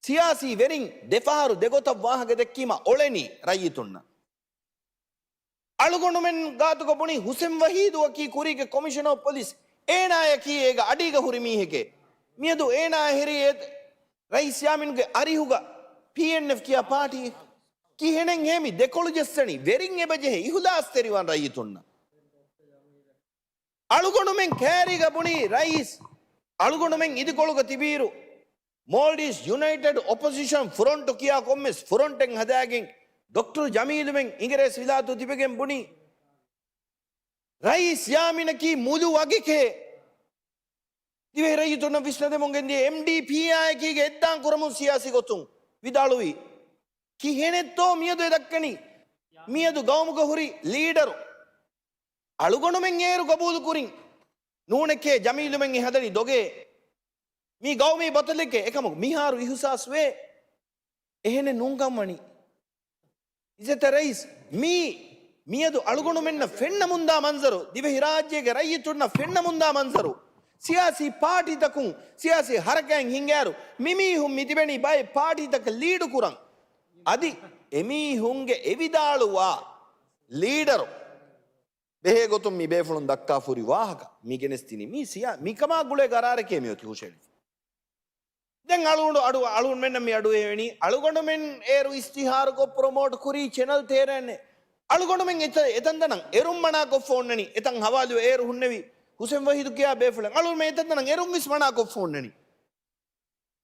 ސިޔާސީ ވެރިން ދެފަހަރު ދެގޮތަށް ވާހަކަ ދެއްކީމަ އޮޅެނީ ރައްޔިތުންނަށް. އަޅުގަނޑުމެން ގާތުގަ ބުނި ހުސެން ވަހީދުއަކީ ކުރީގެ ކޮމިޝަނަރ އޮފް ޕޮލިސް. އޭނާޔަކީ އޭގަ އަޑީގަ ހުރި މީހެކޭ. މިއަދު އޭނާ ހެރީ އެ ރައީސް ޔާމީނުގެ އަރިހުގަ ޕީއެންއެފް ކިޔާ ޕާޓީއެއް. ކިހިނެއްހޭ މި ދެކޮޅު ޖެއްސަނީ؟ ވެރިން އެބަ ޖެހޭ އިހުލާސްތެރިވާން ރައްޔިތުންނަށް. އަޅުގަނޑުމެން ކައިރީގަ ބުނީ ރައީސް، އަޅުގަނޑުމެން އިދިކޮޅުގަ ތިބިއިރު، މޯލްޑިވްސް ޔުނައިޓެޑް އޮޕޮޒިޝަން ފްރޮންޓު ކިޔާ ކޮންމެސް ފްރޮންޓެއް ހަދާގެން، ޑޮކްޓަރު ޖަމީލުމެން އިނގިރޭސި ވިލާތު ތިބެގެން ބުނީ، ރައީސް ޔާމީނަކީ މުލު ވަގެކޭ. ދިވެހި ރައްޔިތުންނަށް ވިސްނަދެމުން ގެންދިޔަ އެމްޑީޕީއާއެކީގެ އެއްދާން ކުރަމުން ސިޔާސީ ގޮތުން ވިދާޅުވީ، ކިހިނެއްތޯ މިއަދު އެ ދައްކަނީ؟ މިއަދު ގައުމުގަ ހުރި ލީޑަރު އަޅުގަނޑުމެން އޭރު ގަބޫލު ކުރިން ނޫނެކޭ، ޖަމީލުމެން އެ ހަދަނީ ދޮގޭ. މީ ގައުމީ ބަތަލެކޭ. އެކަމަކު މިހާރު އިހުސާސް ވޭ އެހެނެއް ނޫންކަން ވަނީ. އިއްޒަތްތެރި ރައީސް، މީ މިއަދު އަޅުގަނޑުމެންނަށް ފެންނަމުންދާ މަންޒަރު، ދިވެހިރާއްޖޭގެ ރައްޔިތުންނަށް ފެންނަމުންދާ މަންޒަރު، ސިޔާސީ ޕާޓީތަކުން ސިޔާސީ ހަރަކާތް ހިންގާއިރު، މިމީހުން މިތިބެނީ ބައެއް ޕާޓީތަކަށް ލީޑުކުރަން. އަދި އެމީހުންގެ އެވިދާޅުވާ ލީޑަރު ބެހޭގޮތުން މި ބޭފުޅުން ދައްކާފަ ހުރި ވާހަކަ މި ގެނެސްދިނީ މީ ސިޔާ-، މިކަމާ ގުޅޭ ގަރާރެކޭ މިއޮތީ ހުށައެޅިފަ. ދެން އަޅުގަނޑު އަޑު-، އަޅުގަނޑުމެންނަށް މި އަޑުއެހެނީ، އަޅުގަނޑުމެން އޭރު އިސްތިހާރުކޮށް ޕްރޮމޯޓް ކުރީ ޗެނަލް ތޭރައެއްނެއް. އަޅުގަނޑުމެން އެތަ-، އެތަންތަނަށް އެރުން މަނާކޮށްފަ އޮންނަނީ، އެތަން ހަވާލު އޭރު ހުންނެވި ހުސެން ވަހީދު ކިޔާ ބޭފުޅެއް. އަޅުގަނޑުމެން އެތަންތަނަށް އެރުން ވެސް މަނާކޮށްފަ އޮންނަނީ.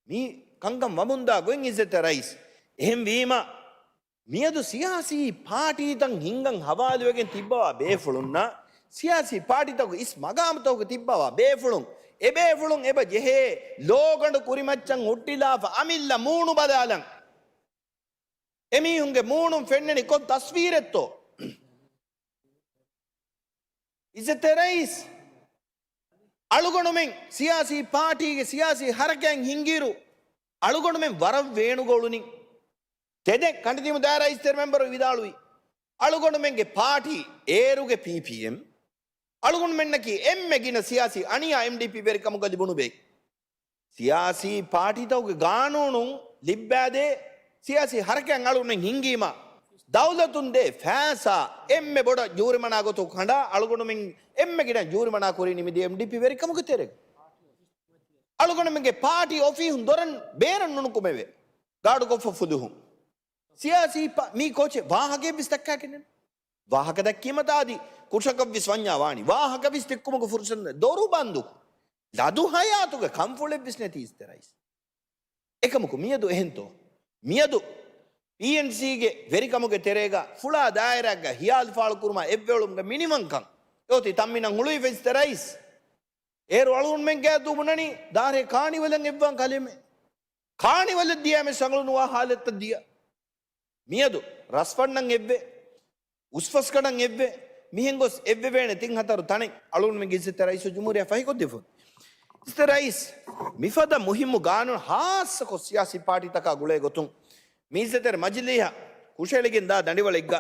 މި ކަންކަން ވަމުންދާ ގޮތް އިއްޒަތްތެރި ރައީސް. އެހެންވީމަ، މިއަދު ސިޔާސީ ޕާޓީތައް ހިންގަން ހަވާލުވެގެން ތިއްބަވާ ބޭފުޅުންނަށް، ސިޔާސީ ޕާޓީތަކު އިސް މަގާމުތަކުގަ ތިއްބަވާ ބޭފުޅުން، އެބޭފުޅުން އެބަ ޖެހޭ ލޯގަނޑު ކުރިމައްޗަށް ހުއްޓިލާފަ އަމިއްލަ މޫނު ބަލާލަން. އެމީހުންގެ މޫނުން ފެންނަނީ ކޮން ތަސްވީރެއްތޯ؟ އިއްޒަތްތެރި ރައީސް، އަޅުގަނޑުމެން ސިޔާސީ ޕާޓީގެ ސިޔާސީ ހަރަކާތް ހިންގިއިރު، އަޅުގަނޑުމެން ވަރަށް ވޭނުގަ އުޅުނީ. ތެދެއް ކަނޑިދިމު ދާއިރާ އިއްޒަތްތެރި މެމްބަރު ވިދާޅުވި، އަޅުގަނޑުމެންގެ ޕާޓީ އޭރުގެ ޕީޕީއެމް، އަޅުގަނޑުމެންނަކީ އެންމެ ގިނަ ސިޔާސީ އަނިޔާ އެމްޑީޕީ ވެރިކަމުގަ ލިބުނު ބައެއް. ސިޔާސީ ޕާޓީތަކުގެ ގާނޫނުން ލިއްބާދޭ، ސިޔާސީ ހަރަކާތް އަޅުގަނޑުމެން ހިންގީމަ، ދައުލަތުން ދޭ ފައިސާ އެންމެ ބޮޑަށް ޖޫރިމަނާ ގޮތަށް ކަނޑާ، އަޅުގަނޑުމެން އެންމެ ގިނަ ޖޫރިމަނާ ކުރީ ނިމިދީ އެމްޑީޕީ ވެރިކަމުގެ ތެރޭގަ. އަޅުގަނޑުމެންގެ ޕާޓީ އޮފީހުން ދޮރަށް ބޭރަށް ނުނުކުމެވެ. ގާޑުކޮށްފަ ފުލުހުން. ސިޔާސީ ޕާ-، މީ ކޯޗެއް ވާހަކައެއްވެސް ދައްކާކިނެއް. ވާހަކަ ދައްކީމަ ތާދި ކުށަކަށްވެސް ވަންޏާ ވާނީ. ވާހަކަވެސް ދެއްކުމުގެ ފުރުސަތު ދޮރު ބަންދު. ލަދު ހަޔާތުގެ ކަންފުޅެއްވެސް ނެތީ އިއްޒަތްތެރި ރައީސް. އެކަމަކު މިއަދު އެހެންތޯ؟ މިއަދު ޕީއެންސީގެ ވެރިކަމުގެ ތެރޭގަ ފުޅާ ދާއިރާއެއްގަ ހިޔާލު ފާޅުކުރުމާ އެއްވެއުޅުމުގެ މިނިވަންކަން އެއޮތީ ތަންމިނަށް ހުޅުވިފަ އިއްޒަތްތެރި ރައީސް. އޭރު އަޅުގަނޑުމެން ގާތު ބުނަނީ ދާރޭ ކާނިވަލަށް އެއްވާން ކަލޭމެ. ކާނިވަލަށް ދިޔާމެ ސަނގަޅު ނުވާ ހާލަތަށް ދިޔަ. މިއަދު ރަސްފަންނަން އެއްވެ، އުސްފަސްގަނޑަން އެއްވެ، މިހެން ގޮސް އެއްވެވޭނެ ތިން ހަތަރު ތަނެއް އަޅުގަނޑުމެންގެ އިއްޒަތްތެރި ރައީސުލްޖުމްހޫރިއްޔާ ފަހިކޮށްދެއްވުން. އިއްޒަތްތެރި ރައީސް، މިފަދަ މުހިއްމު ގާނޫނު ހާއްސަކޮށް ސިޔާސީ ޕާޓީތަކާ ގުޅޭ ގޮތުން މި އިއްޒަތްތެރި މަޖިލީހަށް ހުށަހެޅިގެން ދާ ދަނޑިވަޅެއްގަ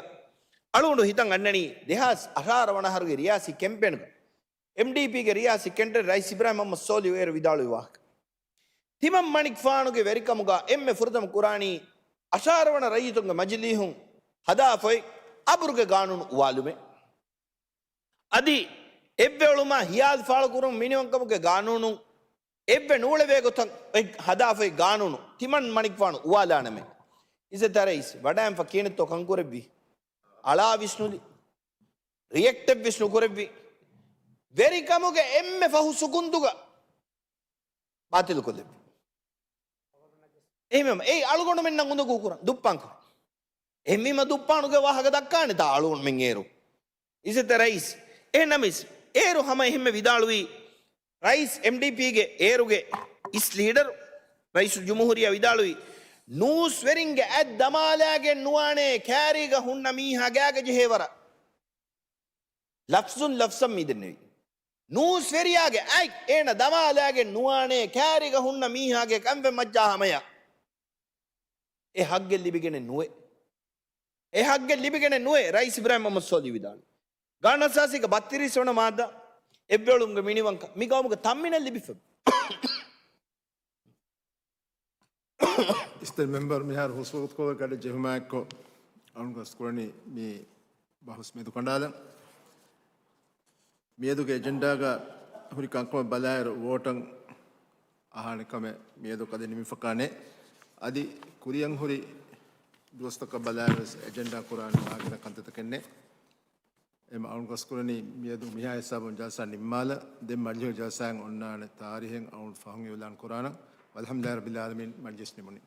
އަޅުގަނޑު ހިތަށް އަންނަނީ ދެހާސް އަށާރަ ވަނަ އަހަރުގެ ރިޔާސީ ކެމްޕޭންގަ އެމްޑީޕީގެ ރިޔާސީ ކެންޑިޑޭޓް ރައީސް އިބްރާހިމް މުހައްމަދު ސޯލިހު އޭރު ވިދާޅުވި ވާހަކަ. ތިމަން މަނިކުފާނުގެ ވެރިކަމުގަ އެންމެ ފުރަތަމަ ކުރާނީ އަށާރަ ވަނަ ރައްޔިތުންގެ މަޖިލީހުން ހަދާފައި އަބުރުގެ ގާނޫނު އުވާލުމެއް. އަދި އެއްވެއުޅުމާ ހިޔާލު ފާޅުކުރުން މިނިވަންކަމުގެ ގާނޫނު އެއްވެ ނޫޅެވޭ ގޮތަށް އޮތް ހަދާފައި ގާނޫނު ތިމަން މަނިކުފާނު އުވާލާނަމޭ. އިއްޒަތްތެރި ރައީސް ވަޑައިންފަ ކިޔަނެއްތޯ ކަންކުރެއްވީ؟ އަޅާ ވިސްނުލި. ރިއެކްޓެއްވެސް ނުކުރެއްވި. ވެރިކަމުގެ އެންމެ ފަހު ސުކުންދުގަ ބާތިލުކޮށްލެއްވި. އެހެންވީމަ އެއީ އަޅުގަނޑުމެންނަށް އުނދަގޫ ކުރަން، ދުއްޕާން ކުރަން. އެހެންވީމަ ދުއްޕާނުގެ ވާހަކަ ދައްކާނެތާ އަޅުގަނޑުމެން އޭރު؟ އިއްޒަތްތެރި ރައީސް، އެހެންނަމަވެސް އޭރު ހަމަ އެހެންމެ ވިދާޅުވީ، ރައީސް އެމްޑީޕީގެ އޭރުގެ އިސް ލީޑަރު ރައީސުލްޖުމްހޫރިއްޔާ ވިދާޅުވީ، ނޫސްވެރިންގެ އަތް ދަމާލާގެން ނުވާނޭ ކާރީގަ ހުންނަ މީހާ ގާގަ ޖެހޭ ވަރަށް. ލަފްޒުން ލަފްޒަށް މި ދެންނެވި. ނޫސްވެރިޔާގެ އަތް އޭނަ ދަމާލާގެން ނުވާނޭ ކާރީގަ ހުންނަ މީހާގެ ކަންފަތް މައްޗަށް ހަމަޔަށް. އެ ހައްގެއް ލިބިގެނެއް ނުވޭ. އެ ހައްގެއް ލިބިގެނެއް ނުވޭ، ރައީސް އިބްރާހިމް މުހައްމަދު ސޯލިހު ވިދާޅުވި. ގާނޫނު އަސާސީގެ ބައްތިރީސް ވަނަ މާއްދާ އެއްވެއުޅުމުގެ މިނިވަންކަން މި ގައުމުގަ ތަންމިނަށް ލިބިފަ. އިއްޒަތްތެރި މެމްބަރު މިހާރު ހުސްވަގުތުކޮޅުގަ ގަޑި ޖެހުމާއެއްކޮށް، އަޅުގަނޑު ގަސްކުރަނީ މި ބަހުސް މެދުކަނޑާލަން. މިއަދުގެ އެޖެންޑާގަ ހުރި ކަންކަމަށް ބަލާއިރު، ވޯޓަށް އަހާނެ ކަމެއް މިއަދު ކަދެ ނިމިފަކާނެ. އަދި ކުރިއަށް ހުރި ދުވަސްތަކަށް ބަލާއިރު ވެސް އެޖެންޑާ ކުރާނެ މާގިނަ ކަންތައްތަކެއް ނެތް. އެމަ އަޅުގަސްކުރަނީ މިއަދު މިހާ ހިސާބުން ޖަލްސާ ނިންމާލަ، ދެން މަޖިލިހުގެ ޖަލްސާއިން އޮންނާނެ ތާރީހެއް އަޅުގަނޑު ފަހުން އިއުލާން ކުރާނަން. ވަލްޙަމްދުލިއްލާހި ރައްބިލް ޢާލަމީން، މަޖިލިސް ނިމުނީ.